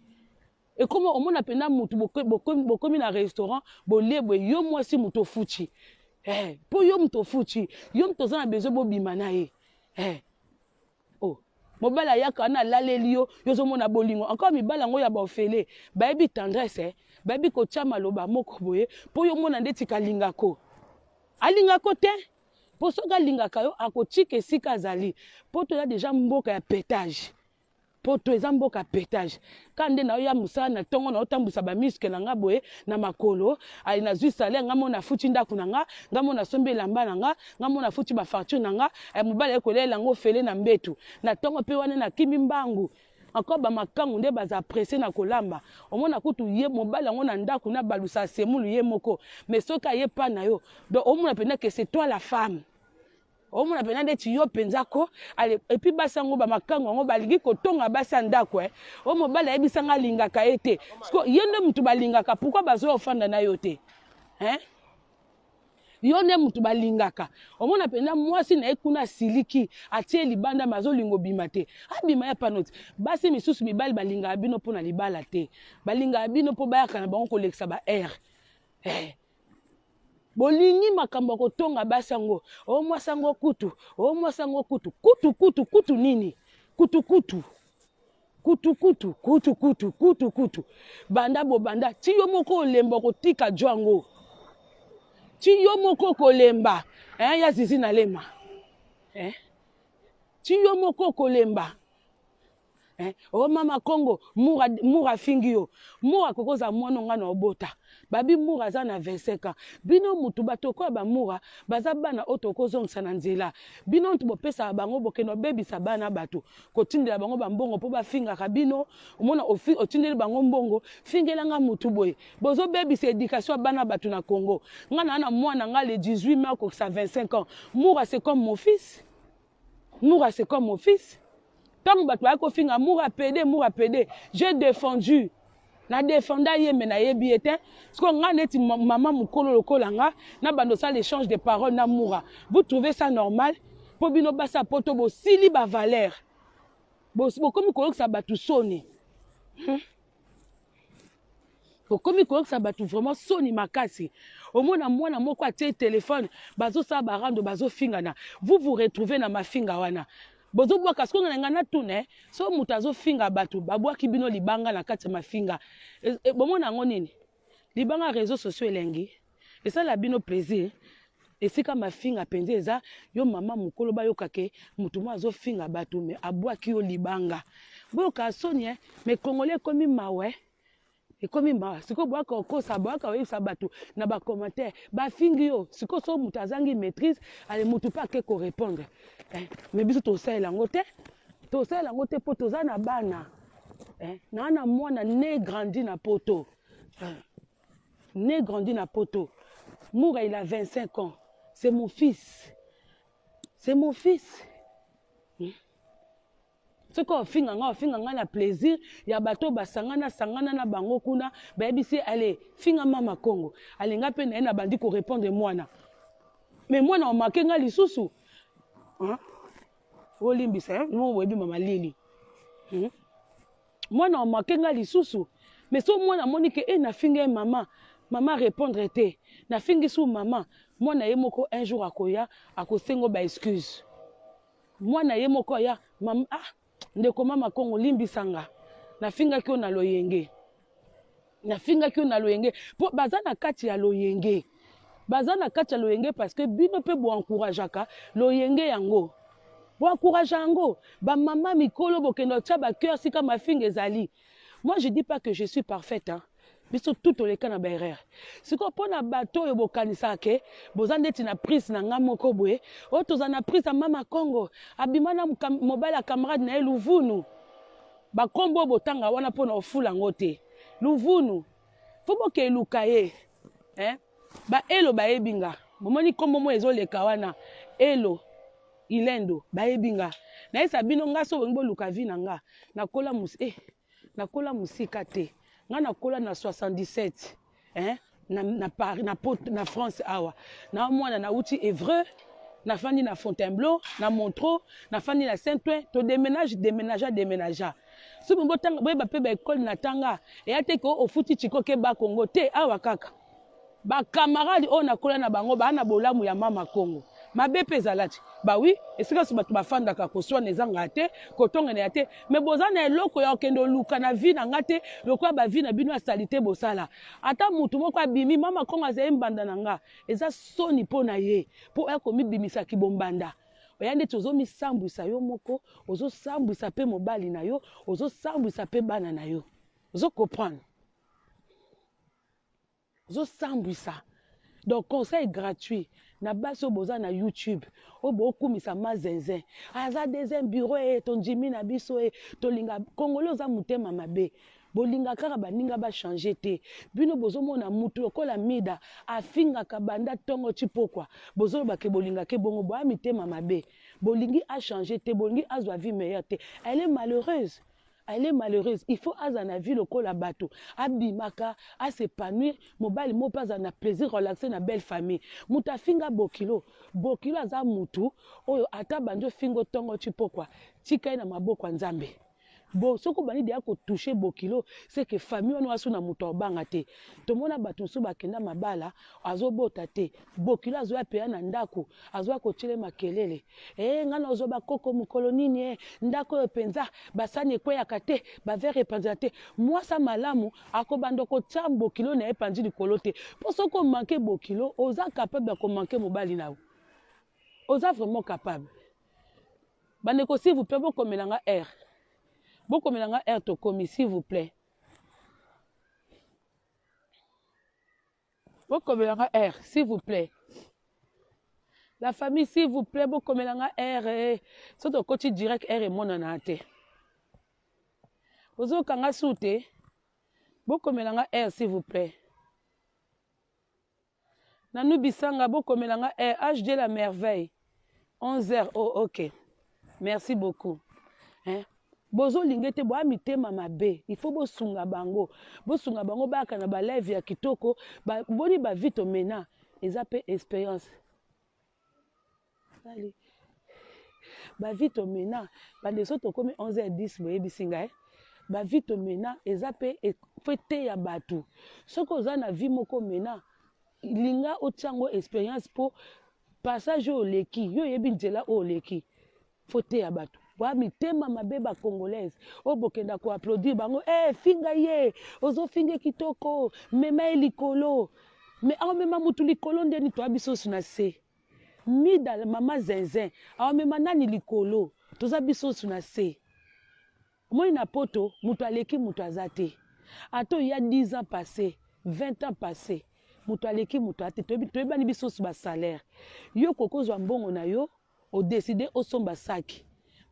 Ekoma omona pena mutu bokomi na restaurant bolie boye yo mwasi mutu ofuti. Po yo mutu ofuti, yo mutu oza na besoin bobima na ye. Oh, mobali ayaka wana alaleli yo, yo ozomona bolingo. Encore mibali yango ya baofele, bayebi tendresse, eh? Bayebi kotia maloba moko boye, po yo mona ndeti kalingako. Alingako te, po soki alingaka yo, akotika esika azali. Po toza deja mboka ya petage. Poto eza mboka petage. Ka nde na yo ya mosala na tongo na otambwisa ba muscle na nga boye na makolo, ali nazwi salaire nga mona futi ndako na nga, nga mona sombi elamba na nga, nga mona futi ba facture na nga, ay mobali aye kolela yango ofele na mbetu. Na tongo pe wana na kimi mbangu. Encore ba makangu nde baza pressé na kolamba. Omona kutu ye mobali yango na ndako na balusa semulu ye moko. Mais soki aye pa na yo, donc omona pena que c'est toi la femme. Omona pena ndeti yo penza ko. Allez, et puis basi yango ba makangu yango balingi kotonga basi ya ndako, eh. O mobali ayebisa nga alingaka ye te. Parce que ye nde mutu balingaka, pourquoi bazo ofanda na yo te? Hein? Yo nde mutu balingaka. Omona pena mwasi na ye kuna asiliki, atie libanda mais azolinga obima te. Abima ya panoti. Basi misusu mibali balingaka bino pona libala te. Balingaka bino po bayaka na bango kolekisa ba air. Bolingi makambo ya kotonga basi yango. O mwasi yango kutu, o mwasi yango kutu, kutu kutu kutu nini? Kutu kutu. Kutu kutu, kutu kutu, kutu kutu. Banda bobanda, ti yo moko olemba kotika jwango. Ti yo moko kolemba, hein, ya zizi na lema. Hein? Ti yo moko kolemba. Hein? Oh mama Congo, Moura, Moura fingi yo. Moura kokoza mwana nga na obota. Babi Moura aza na 25 ans. Bino mutu bato ko ba Moura, baza bana oyo tokozongisa na nzela. Bino mutu bopesa bango bokende obebisa bana bato. Kotindela bango ba mbongo po bafingaka bino. Omona otindeli bango mbongo, fingela nga mutu boye. Bozo bebisa éducation ya bana bato na Congo. Nga na mwana nga le 18 mai akokisa 25 ans. Moura, c'est comme mon fils. Moura, c'est comme mon fils. Tango bato bayaki kofinga Moura pede, Moura pede, j'ai défendu. Na défenda ye mais nayebi ye te. Parce que nga neti mama mukolo lokola nga na bando sala échange de paroles na Moura. Vous trouvez ça normal? Po bino basa poto bosili ba valeur. Bokomi koyokisa bato soni. Bokomi koyokisa bato vraiment soni makasi. Omona mwana moko atie téléphone, bazosala barando, bazofingana. Vous vous retrouvez na mafinga wana. Bozobwaka sikoyo na nga natuna, eh? So moto azofinga bato, babwaki bino libanga na kati ya mafinga. Bomona yango nini? Libanga réseaux sociaux elengi. Esala bino plaisir. Esika mafinga penza eza, yo mama mokolo bayoka ke moto moko azofinga bato mais abwaki yo libanga. Boyoka soni, eh? Mais Congolais ekomi mawa, eh? Ekomi mawa. Sikoyo boyaka kokosa, boyaka koyebisa bato na ba commentaire, bafingi yo. Sikoyo so moto azangi maîtrise, ale moto pe ake ko répondre. Eh, mais biso tosalela yango te. Tosalela yango te po toza na bana. Eh, na na mwana né grandi na poto. Eh, né grandi na poto. Moura, il a 25 ans. C'est mon fils. C'est mon fils. Soki ofinga nga, ofinga nga na plaisir ya bato basangana sangana na bango kuna, bayebisi ale finga mama Kongo, alinga mpe na ye na bandi korépondre mwana, mais mwana omake nga lisusu, hein? Olimbisa, hein? Mo boyebi mama Lili, Mwana omake nga lisusu, mais so mwana amoni ke e nafinga ye mama, mama répondre te, nafingi su mama, mwana ye moko un jour akoya akosengo ba excuse. Mwana ye moko aya, mama, ah, ndeko mama Kongo, limbisa nga, nafingaki yo na loyenge, nafingaki yo na loyenge, mpo baza na kati ya loyenge, baza na kati ya loyenge, parce que bino mpe boencourageaka loyenge yango, boencourage yango. Bamama mikolo bokende otya bacœur sika mafinga ezali. Moi, je dis pas que je suis parfaite, hein. Biso tout toleka na baerreur. Sikoyo mpo na bato oyo bokanisaka ke boza ndeti na prise na nga moko boye, oyo toza na prise ya mama Kongo, abima na mobali ya camarade na ye Luvunu, bakombo oyo botanga wana mpo na ofula yango te. Luvunu fo bokeluka ye, eh? Baelo bayebi nga, bomoni nkombo moko ezoleka wana, Elo Ilendo, bayebi nga. Nayesa bino nga, so bolingi boluka vie na nga, nakola nakola mosika te. Nga nakola na 77, eh? Na Paris, na, Pot, na France awa. Na mwana nauti Évreux, nafandi na Fontainebleau, na Montreux, nafandi na Saint-Ouen, to déménage, déménagea, déménagea. Soki botanga, boyeba mpe baekole na tanga eya te ke ofuti chikoke Bakongo te. Awa kaka bacamarade oyo nakola na bango baa na bolamu ya mama Kongo, mabe mpe ezala ti bawi esika so bato bafandaka, koswana ezangaka te, kotongana ya te, me boza na eloko ya kokende oluka na vie na nga te, lokola bavie na bino asali te. Bosala ata motu moko abimi, mama Kongo azali mbanda na nga, eza soni mpo na ye, mpo oya komibimisaki bombanda, oya ndeti ozomisambwisa yo moko, ozosambwisa mpe mobali na yo, ozosambwisa mpe bana na yo. Ozocomprendre? Ozosambwisa. Donc conseil gratuit na basi oyo boza na YouTube, oyo bokumisa mazinzin, aza deuxième bureau e, tondimi na biso e, tolinga Congolais, oza motema mabe, bolinga kaka baninga bachange te. Bino bozomona mutu lokola Mida afingaka banda ntongo ti pokwa, bozolobake bolingake bongo, boya mitema mabe, bolingi achange te, bolingi azwa vie meilleure te. Elle est malheureuse, elle est malheureuse. Il faut aza na vie lokola bato, abimaka, as'épanouir, mobali moko mpe aza na plaisir, relaxe na belle famille. Moto afinga bokilo, bokilo aza mutu oyo ata bandi ofinga otongo ti pokwa, tika ye na maboko ya Nzambe. Bon, soki obandi deya kotouche bokilo, c'est que famille wana waso na moto abanga te. Tomona bato mosusu bakenda mabala, azobota te, bokilo azoya mpeya na ndako, azoya kotiele makelele e, ngai nazwa bakoko mokolo nini e, ndako oyo mpenza basani ekweyaka te, baverre epanzela te. Mwasa malamu akobanda kotia bokilo na ye epanzi likolo te, mpo soki omanke bokilo, oza capable ya komanke mobali na yo, oza vraiment capable. Bandeko, s'il vous plaît, bokomela nga R, bokomela nga R, tokomi, s'il vous plaît, bokomela nga R, s'il vous plaît. La famille, s'il vous plaît, bokomela nga R. Eh. So tokoti direct, R emonana te, bozokanga su te, bokomela nga R, s'il vous plaît. Nanu bisanga, bokomela nga R. HD la merveille, 11 heures. Oh, ok, merci beaucoup, hein? Bozolinga ete boya mitema mabe. Il faut bosunga bango, bosunga bango, bayaka na balive ya kitoko. Boni bavie tomena, eza mpe expérience. Bavie tomena, bandeko, so tokomi 11h10, boyebisi ngai bavie tomena eza mpe fo eteya bato. Soki oza na vie moko mena, linga otia yango expérience, mpo passage oyo oleki, yo oyebi nzela oyo oleki, fo teya bato. Boya mitema mabe, bacongolaise oyo bokenda koapplaudir bango e, finga ye, ozofinga kitoko, mema ye likolo. Me aomema mutu likolo ndeni? Toya biso nyonso na se. Mida mama zinzin aomema nani likolo? Toza biso nyonso na se. Omoni, na poto moto aleki moto aza te. Ata oya 10 ans passé, 20 ans passé, moto aleki moto aza te. Toyebani biso nyonso basalaire. Yo kokozwa mbongo na yo, odécider osomba saki.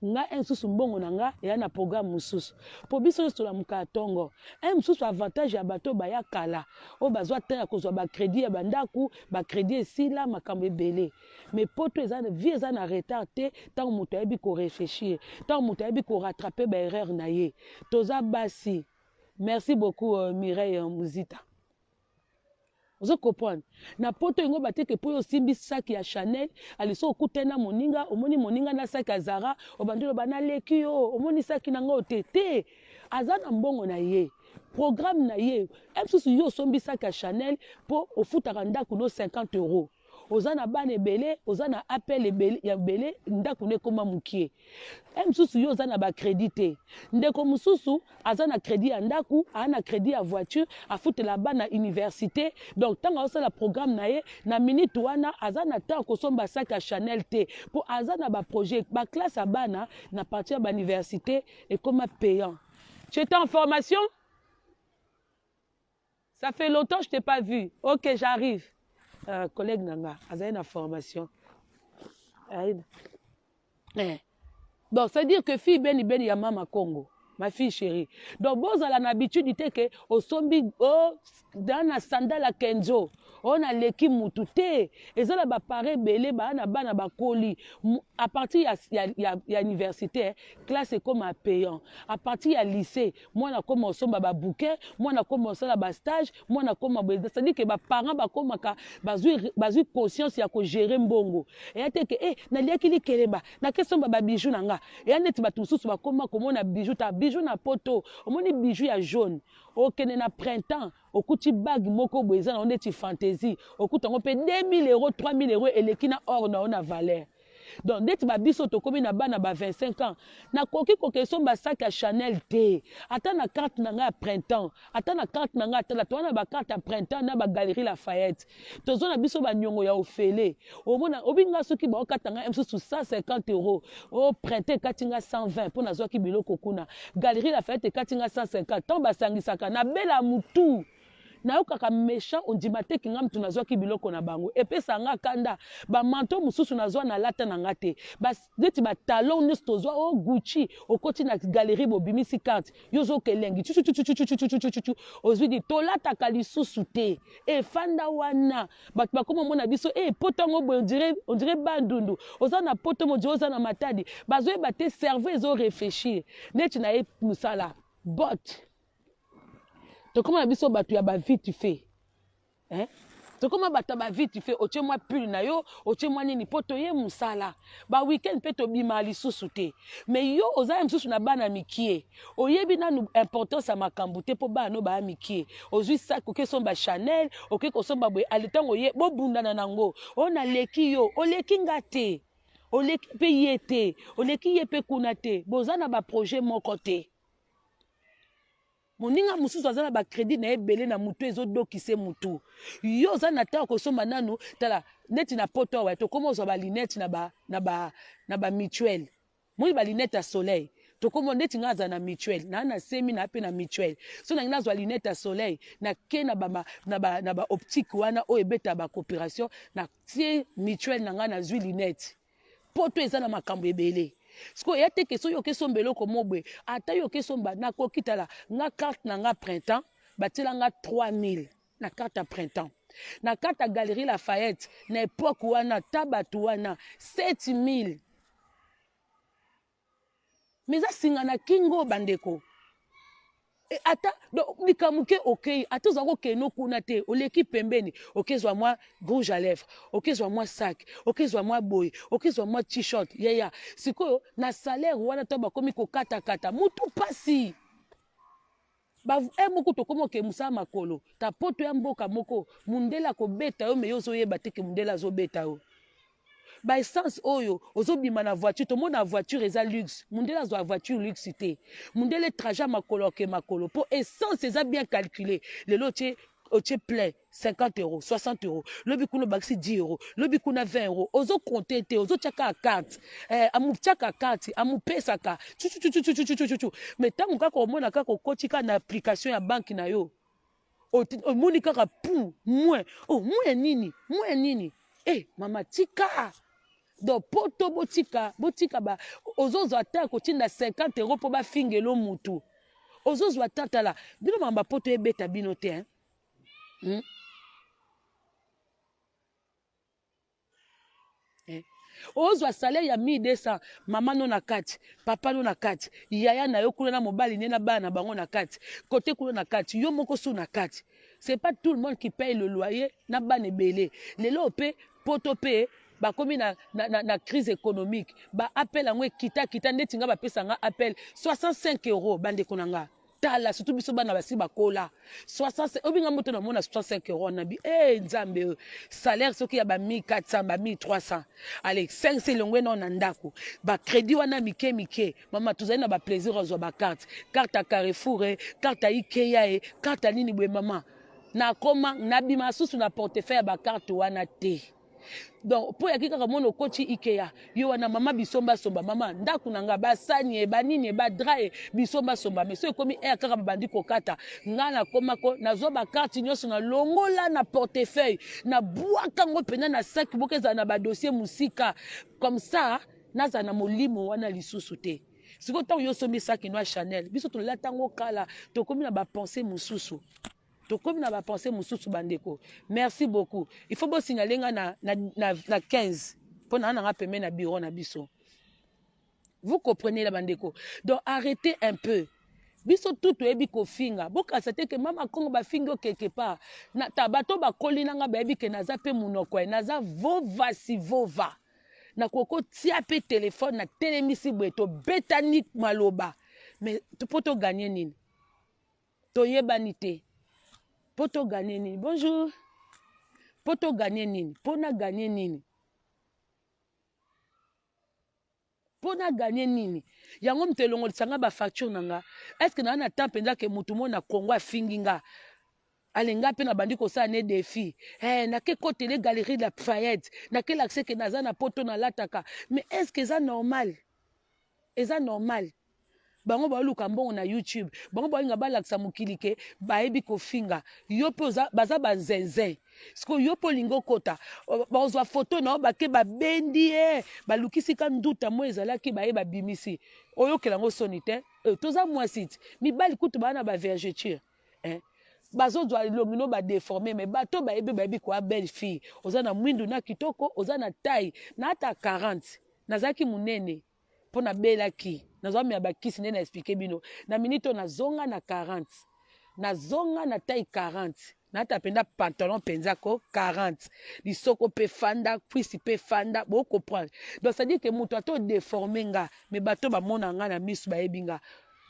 Nga un mosusu mbongo na nga eya na programme mosusu po biso nyonso tolamukaka tongo. Un mosusu avantage ya bato oyo baya kala, oyo bazwa temps ya kozwa ba credit ya ba ndaku, ba credit esila, makambo ebele. Mais poto eza vie eza na retard te tango moto ayebi ko reflechir, tango moto ayebi ko rattraper ba erreurs na ye. Toza basi. Merci beaucoup euh, Mireille euh, Muzita. Ozo comprendre? Na poto yango bateke po yo osimbi sac ya Chanel, ali so okutani na moninga, omoni moninga na sac ya Zara, obandi loba naleki yo, omoni sac na nga te te. Aza na mbongo na ye. Programme na ye. Mosusu yo osombi sac ya Chanel po ofutaka ndako no 50 euros. Oza na bana ebele, oza na appel ebele ya ebele, ndako no ekoma mukie. E mosusu yo oza na ba credit te. Ndeko mosusu aza na credit ya ndaku, aza na credit ya voiture, afutela bana universite. Donc tango azosala programme na ye, na minute wana aza na temps ya kosomba sac ya Chanel te, po aza na ba projet, ba classe ya bana na partir ya ba universite ekoma payant. Tu étais en formation? Ça fait longtemps je t'ai pas vu. Ok, j'arrive. Euh, collègue na nga azali na formation. Eh. Donc, c'est à dire que fille beni beni ya mama Congo, ma fille chérie. Donc, bozala na habitude te que osombi oh, dans na sandale ya Kenzo, oh na leki mutu te. Eza na ba parents ebele ba na bana bakoli à partir ya ya ya, ya université, classe ekoma payant. À partir ya lycée, mwana akoma osomba ba bouquin, mwana akoma osala ba stage, mwana akoma boye. C'est-à-dire que ba parents bakomaka bazwi bazwi conscience ya ko gérer mbongo. Eya te ke eh naliaki likelemba, nake somba ba bijoux na nga. Eya neti bato mosusu bakoma komona bijou ta bijou na poto, omoni bijou ya jaune, okende na printemps okuti bague moko boye eza na yo neti fantaisie, okuta yango mpe 2000 euros, 3000 euros eleki na or na yo na valeur. Donc ndeti ba biso tokomi na bana ba 25 ans, nakoki koke somba sac ya Chanel te, ata na carte na nga ya printemps, ata na carte na nga atala toza na ba carte ya printemps na ba galerie Lafayette, toza na biso ba niongo ya ofele. Omona obi nga soki baokata nga mosusu 150 euros, o printemps ekati nga 120 mpo nazwaki biloko kuna, galerie Lafayette ekati nga 150, ntango basangisaka nabela mutu. Nayokaka mechant ondima te ke nga mutu nazwaki biloko na bango epesa nga kanda ba manteau mususu nazwa na lata na nga te ba neti ba talon nioso tozwa oh Gucci okoti na galerie bobimisi carte yo ozoyoka elengi chuchuchuchuchuchuchuchuchu ozwi di tolataka lisusu te efanda wana bato bakoma omona biso e poto yango boye ondire ondire bandundu oza na poto mo ondire oza na matadi bazoyeba te cerveau ezo reflechir neti na ye mosala bot Tokoma na biso bato ya ba vite fait. Hein? Tokoma bato ya ba vite fait, otie mwa pull na yo, otie mwa nini po toye musala. Ba week-end pe tobima lisusu te. Mais yo oza ya mususu na bana mikie. Oyebi nanu importance ya makambo te po bana no ba mikie. Ozui sac oke somba Chanel, oke kosomba boye, ale tango ye bobundana nango. O naleki yo, oleki nga te. Oleki pe ye te, oleki ye pe kuna te. Boza na ba projet moko te. Moninga mosusu aza na ba credit na ye ebele na mutu ezodokise mutu. Yo oza na temps ya kosomba nanu tala neti na poto awa tokoma ozwa ba lunette na ba na ba na ba mutuelle. Moni ba lunette ya soleil. Tokoma neti nga aza na mutuelle, na na semi na pe na mutuelle. So na nazwa lunette ya soleil na ke na ba na ba na ba optique wana oyo ebeta ba coopération na tie mutuelle na nga nazwi lunette. Poto eza na makambo ebele. Sikoyo ya te ke soki oke somba eloko moko boye, ata yo oke somba nakoki tala nga carte na nga printemps batiela nga 3000 na carte ya printemps. Na carte ya Galerie Lafayette na epoque wana ta bato wana 7000. Mais eza singa na kingo bandeko. E, ata likambo moke okei ata oza kokende kuna te oleki pembeni okezwa mwa rouge à lèvre okezwa mwa sac okezwa mwa boye okezwa mwa t-shirt yaya sikoyo na salaire wana to bakomi kokatakata mutu pasi ba e moko tokomi oke mosala makolo ta poto ya mboka moko mundele akobeta yo me yo ozoyeba te ke mundele azobeta yo Ba essence oyo ozo bima na voiture tomona voiture eza luxe mundele azwa voiture luxe te mundele trajet ya makolo oke makolo po essence eza bien calcule lelo otie otie plein 50 euros 60 euros lobi kuna obakisi 10 euros lobi kuna 20 euros ozo compter te ozotia kaka carte eh, amotiaka carte amopesaka chuchuchuchuchuchuchu mais ntango kaka omona kaka okoti kaka na application ya banque na yo Omoni kaka pou moins oh moins ya nini moins ya nini eh mama tika. Donc poto botika botika ba ozozwa ata kotinda 50 euro mpo bafingelo mutu ozozwa ata tala bino mamba poto ebeta bino te hein? Eh. Ozwa salaire ya 1200 mama no na kati papa no na kati yaya na yo kuna na mobali ne na bana na bango na kati kote kuna na kati yo moko su na kati. C'est pas tout le monde qui paye le loyer na bana ebele lelo pe poto pe bakomi na, na, na, na crise économique ba appel yango ekita kita ndeti nga bapesa nga appel 65 euros bandeko na nga tala surtout biso bana basi bakola 65 obinga moto na mona 65 euros na bi eh hey, nzambe oyo salaire soki ya ba 1400 ba 1300 allez 5 elongwe nao na ndako ba crédit wana mike mike mama tozali na ba plaisir ozwa ba carte carte ya Carrefour eh, carte ya Ikea eh, carte ya nini boye mama nakoma nabima susu na portefeuille ya ba carte wana te donc mpo yaki kaka mona okoti ikea yo wana mama bisombasomba mama ndako na nga basani ye banini ye badra ye bisombasomba me so ekomi aire kaka babandi kokata nga nakomako nazwa bakarte nyonso nalongola na portefeuille nabwaka yango mpenza na saki moko ezala na badossier mosika comme ça nazala na molimo wana lisusu te sikoyo ntango yo osombi saki no ya chanel biso tolata yango kala tokomi na bapense mosusu tokomi na bapense mosusu bandeko merci beaucoup il faut bosignale nga na, na, na, na 15 mpo naa nanga pembe na bureau na biso vous comprenez la bandeko donc arrêtez un peu biso tout toyebi kofinga bokanisa te ke mama kongo bafingi yo quelque part na, ta bato bakoli na nga bayebi ke naza mpe monoko ye naza vova si vova nakoki kotia mpe telefone natelemisi boye tobetani maloba mais mpo toganye nini toyebani te mpo toganye nini bonjour mpo toganye nini mpo naganye nini mpo naganye nini yango moto elongolisa nga bafacture na nga estce naa na temps mpenza ke motu mo na congo afingi nga ale nga mpe nabandi kosala ne defi eh, nake kotele galerie de la fayette nake lakise ke naza na poto nalataka mais est ce que eza normal eza normal bango baoluka mbongo na youtube bango balinga balakisa mokili ke bayebi kofinga yo mpe baza banzenzen sikoyo yo mpe olingi okota bazwa foto na yo bake babendi ye balukisi ka nduta moi ezalaki baye babimisi oyokela yango soni te eh, toza mwasi ti mibali kutu baa na bavergeture eh? bazozwa elongi no badeforme me bato bayebi bayebi koya belle fille oza na mwindu na kitoko oza na taille na ata 40 nazalaki monene mpo nabelaki nazwa mela bakisi nde na explike bino na minute oyo nazonga na 40 nazonga na taille 40 nata mpenza pantalon mpenza ko 40 lisoko mpe fanda kwisi mpe fanda bocomprendre donc c'est à dire que moto ata odeforme nga me bato bamona nga na miso bayebi nga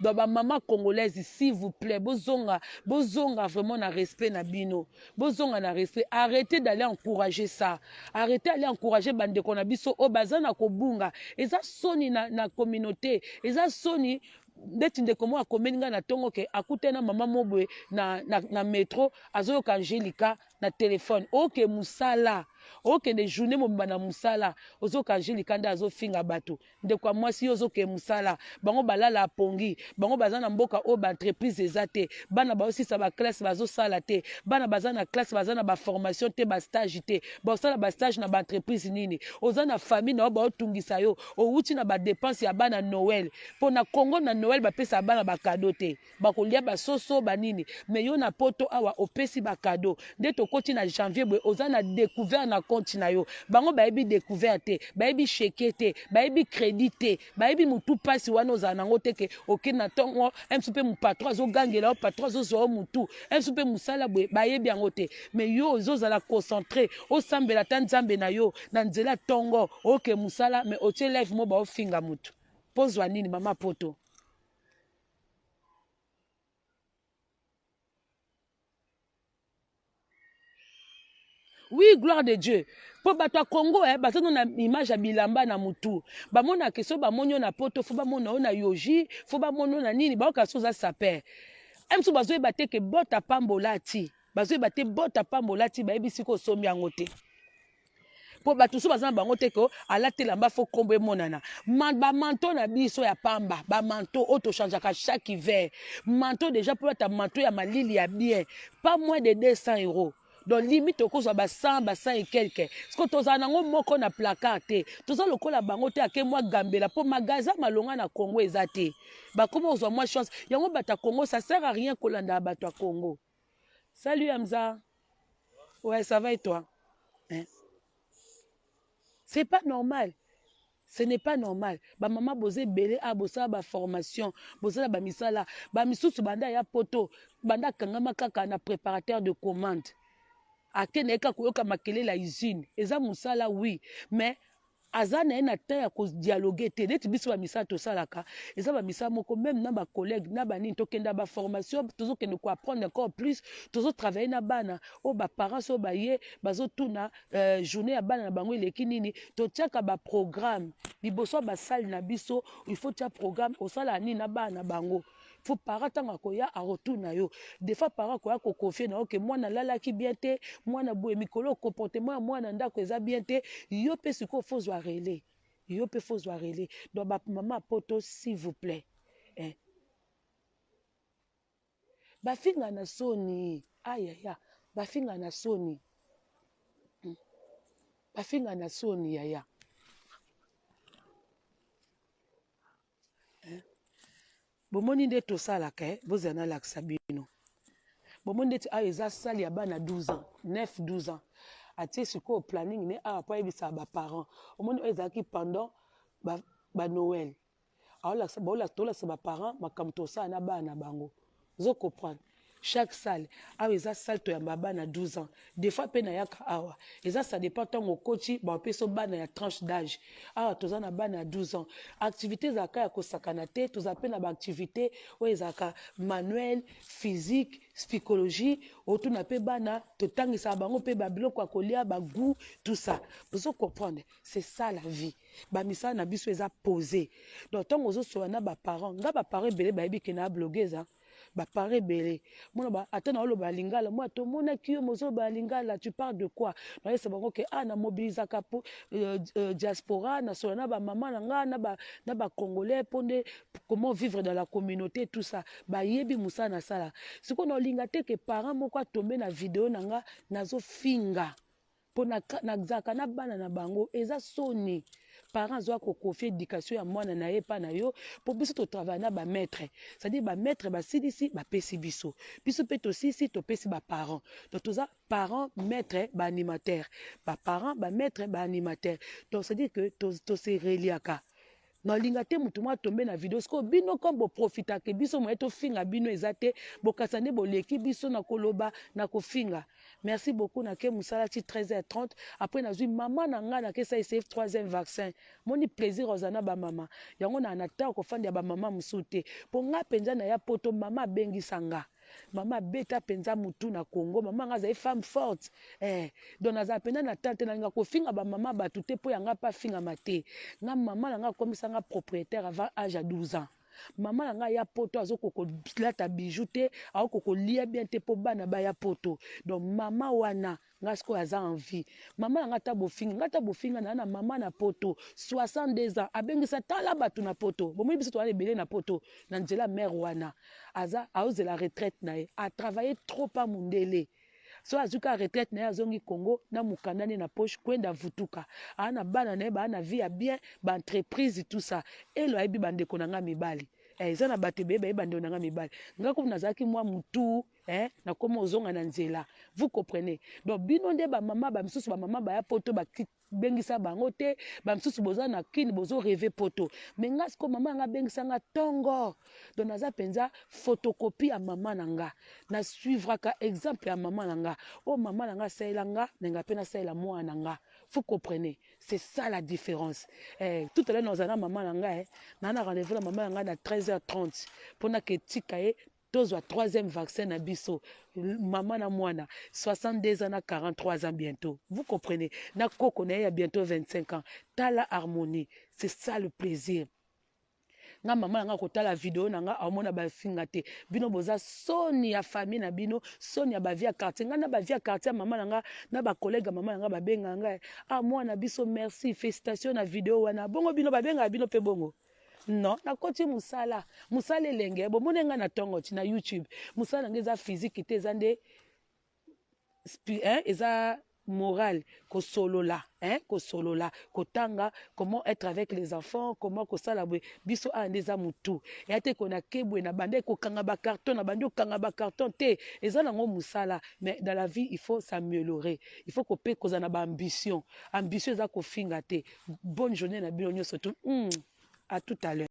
donc ba mama congolaise s'il vous plaît bozonga bozonga vraiment na respect na bino bozonga na respect arrêtez d'aller encourager ça arrêtez aller encourager bandeko na biso oyo baza na kobunga eza soni na, na communauté eza soni ndeti ndeko moko akomeli ngai na ntongo ke akutani na mama mo boye na, na, na metro azoyoka angelika na telefone oke mosala okende journée mobimba na mosala ozoyoka angelika nde azofinga bato Ndeko ya mwasi yo ozokende musala bango balala pongi bango baza na mboka oyo ba entreprise eza te bana baosisa ba classe bazosala te bana baza na classe baza na ba formation te ba stage te baosala ba stage na ba entreprise nini oza na famille na yo baotungisa yo owuti na ba depense ya bana Noël mpo na Congo na Noël bapesa bana ba cadeau te bakolia ba soso ba nini mais yo na poto awa opesi ba cadeau nde tokoti na janvier boye oza na découvert na compte na yo bango bayebi découvert te bayebi chèque te bayebi crédit te bayebi mutu pasi wana ozala nango te ke okende na ntongo msu mpe patron azogangela yo patron azozwa yo mutu msu mpe mosala boye bayebi yango te mais yo ozozala concentré osambela ata nzambe na yo na nzela ntongo oke mosala mais otie live mo baofinga mutu mpo ozwa nini mama poto Oui, gloire de Dieu. Po bato ya Congo eh, baza na image ya bilamba na mutu. Bamona ke so bamoni yo na poto, fo bamona yo na yoji, fo bamona yo na nini, bayoka so oza saper. Msu bazoyeba te ke bota pambola ti. Bazoyeba te bota pambola ti, bayebi siko osombi yango te. mpo bato mosusu baza na bango te ko alati elamba fo nkombo emonana bamanto na biso ya pamba bamanto oyo tochangeaka chaque hiver manto déjà mpo olata manto ya malili ya bien pas moins de 200 euros. Donc limite okozwa ba 100, ba 100 et quelque. Siko tozala nango moko na placard te, toza lokola bango te. Ake mwa gambela mpo magasin malonga na Congo eza te. Bakoma kozwa mwa chance yango bato ya Congo. Ça sert à rien kolanda bato ya Congo. Salut Hamza. Ouais, ça va, et toi, hein? C'est pas normal, ce n'est pas normal. Bamama boza ebele a bosala baformation, bosala bamisala. Bamisusu banda ya poto, banda akangama kaka na préparateur de commande, akende ye kaka koyoka makelele ya usine. Eza mosala, oui, mais aza na ye na temps ya kodialoguer te. Neti biso bamisala tosalaka, eza bamisala moko même na bacollègue na banini. Tokenda baformation, tozokende koapprendre encore plus, tozotravaille na bana oyo baparents oyo baye bazotuna journée ya bana na bango eleki nini. Totiaka baprogramme liboso ya basali na biso. Il faut tia programme, osala nini na bana na bango. Faut parent ntango akoya arotuna yo. Des fois parent akoya koconfier na yo ke mwana alalaki bien te, mwana boye, mikolo comportement ya mwana ndako eza bien te. Yo mpe sikoyo faut zwa relais, yo mpe faut zwa relais. Donc bamama poto, s'il vous plaît, eh. Bafinga na soni, ayaya, bafinga na soni, Bafinga na soni, yaya, eh? Bomoni nde tosalaka, eh? Bozala nalakisa bino. Bomoni ndeti awa eza salle ya bana 12 ans, 9, 12 ans. Atie sikoyo planning ne awa mpo ayebisaka baparent. Omoni oyo ezalaki pendant banoël, tolakisa baparent makambo tosala na bana na bango. Ozo comprendre? Chaque salle awa eza salle toyamba bana 12 ans. Des fois mpe nayaka awa, eza ça dépend. Ntango okoti, bapesa bana ya tranche d'âge. Awa toza na bana ya 12 ans. Activité ezalaka ya kosakana te. Toza mpe na baactivité oyo ezalaka manuel, physique, psychologie. Otuna mpe bana, totangisaka bango mpe babiloko ya kolia, bagoût, tout ça. Bozo comprendre? C'est ça la vie. Bamisala na biso eza posé. Donc ntango ozosola na baparent, nga baparent ebele bayebi ke na blogueuse. Baparent ebele mona ata na oloba lingala, mwa tomonaki yo mozoloba lingala, tu parles de quoi? Nayesa bango ke ah, namobilisaka po diaspora, nasola na bamama na nga na bacongolais mpo nde comment vivre dans la communauté, tout ça. Bayebi mosala nasala. Sikoyo naolinga te ke parent moko atombe na video na nga nazofinga, mpo nazalaka na bana na bango. Eza soni. Parent azwa koconfier éducation ya mwana na ye epa na yo, mpo biso totravaille na bamaître, c'est-à-dire bamaître basilisi, bapesi biso, biso mpe tosilisi, topesi baparent. Donc toza parent, maître, baanimateur, baparent, bamaître, baanimateur. Donc c'est-à-dire que tose reliaka. Nalinga te motu moko atombe na video. Sikoyo bino comme boprofitaka biso, moye tofinga bino eza te. Bokasa nde boleki biso na koloba, na kofinga. Merci beaucoup. Nake mosala ti 13h30. Après nazwi mama na ngai, nakesa ecf troisième vaccin. Moni plaisir ozala na bamama yango na ntango kofanda ya bamama mosusu te, mpo nga mpenza na ya poto, mama abengisa nga, mama abeta mpenza mutu na Congo. Mama nga azali femme forte, eh. Donc nazala mpenza na tante, nalinga kofinga bamama bato te, mpo yanga mpe afingama te. Nga mama na nga akomisa nga propriétaire avant âge ya 12 ans. Mama na ngai ya poto azokoka kolata bijou te, akokoka kolia bien te, mpo bana baya poto. Donc mama wana nga sikoyo aza en vie. Mama na nga, ata bofinga nga, ata bofinga na mama na poto, 62 ans, abengisa tala bato na poto. Bomoni biso towana ebele na poto na nzela mare wana. Aza aozela retraite na ye, atravaille trop pa mundele. So azwi kaka retraite na ye, azongi Congo na mokanda nde na poche, kwenda vutuka. Aa na bana na ye, baa na vie ya bien, baentreprise, tout ça. Elo ayebi bandeko na nga mibali, eza na bato ebele bayebi bandeko na nga mibali. Nga komi nazalaki mwa mutu, eh, nakómi ozonga na nzela. Vous comprenez? Donc bino nde bamama, bamisusu bamama baya poto, bengisa bango te. Bamisusu boza na kini, bozorêver poto. Mais nga sikoyo mama yanga abengisa nga ntongo. Donc naza mpenza photocopie ya mama na nga, nasuivraka exemple ya mama na nga. Oyo mama na nga asalela nga, nanga mpe nasalela mwana na nga. Vous comprenez? C'est ça la différence, eh. Tout à l'heure nazala na mama na nga, eh. Naa na rendez-vous na mama na nga na 13h30 mpona ketika ye tozwa troisième vaccin na biso, mama na mwana, 62 ans na 43 ans bientôt. Vous comprenez? Na koko na ye ya bientôt 25 ans. Tala harmonie, c'est ça le plaisir. Nga mama na nga kotala video na nga, aomona bafinga te. Bino boza soni ya famille na bino, soni ya bavie ya quartier. Nga na bavie ya quartier ya mama na nga na bacollègue ya mama na nga babenga ngai: "Ah, mwana biso, merci, félicitation na video wana." Bongo bino babengaka bino mpe bongo? Non, nakoti mosala, mosala elenge. Bomoni ngai na ntongo ti na YouTube. Mosala na ngai eza physique te, eza nde hein, eza morale, kosolola, hein, kosolola, kotanga comment être avec les enfants, comment kosala boye. Biso awa nde eza motu eya te kona ke boye na bandi kokanga bacarton, na bandi kokanga bacarton te. Eza nango mosala, mais dans la vie, il faut s'améliorer, il faut kope kozala na baambition. Ambition eza kofinga te. Bonne journée na bino nyonso tu. À tout à l'heure.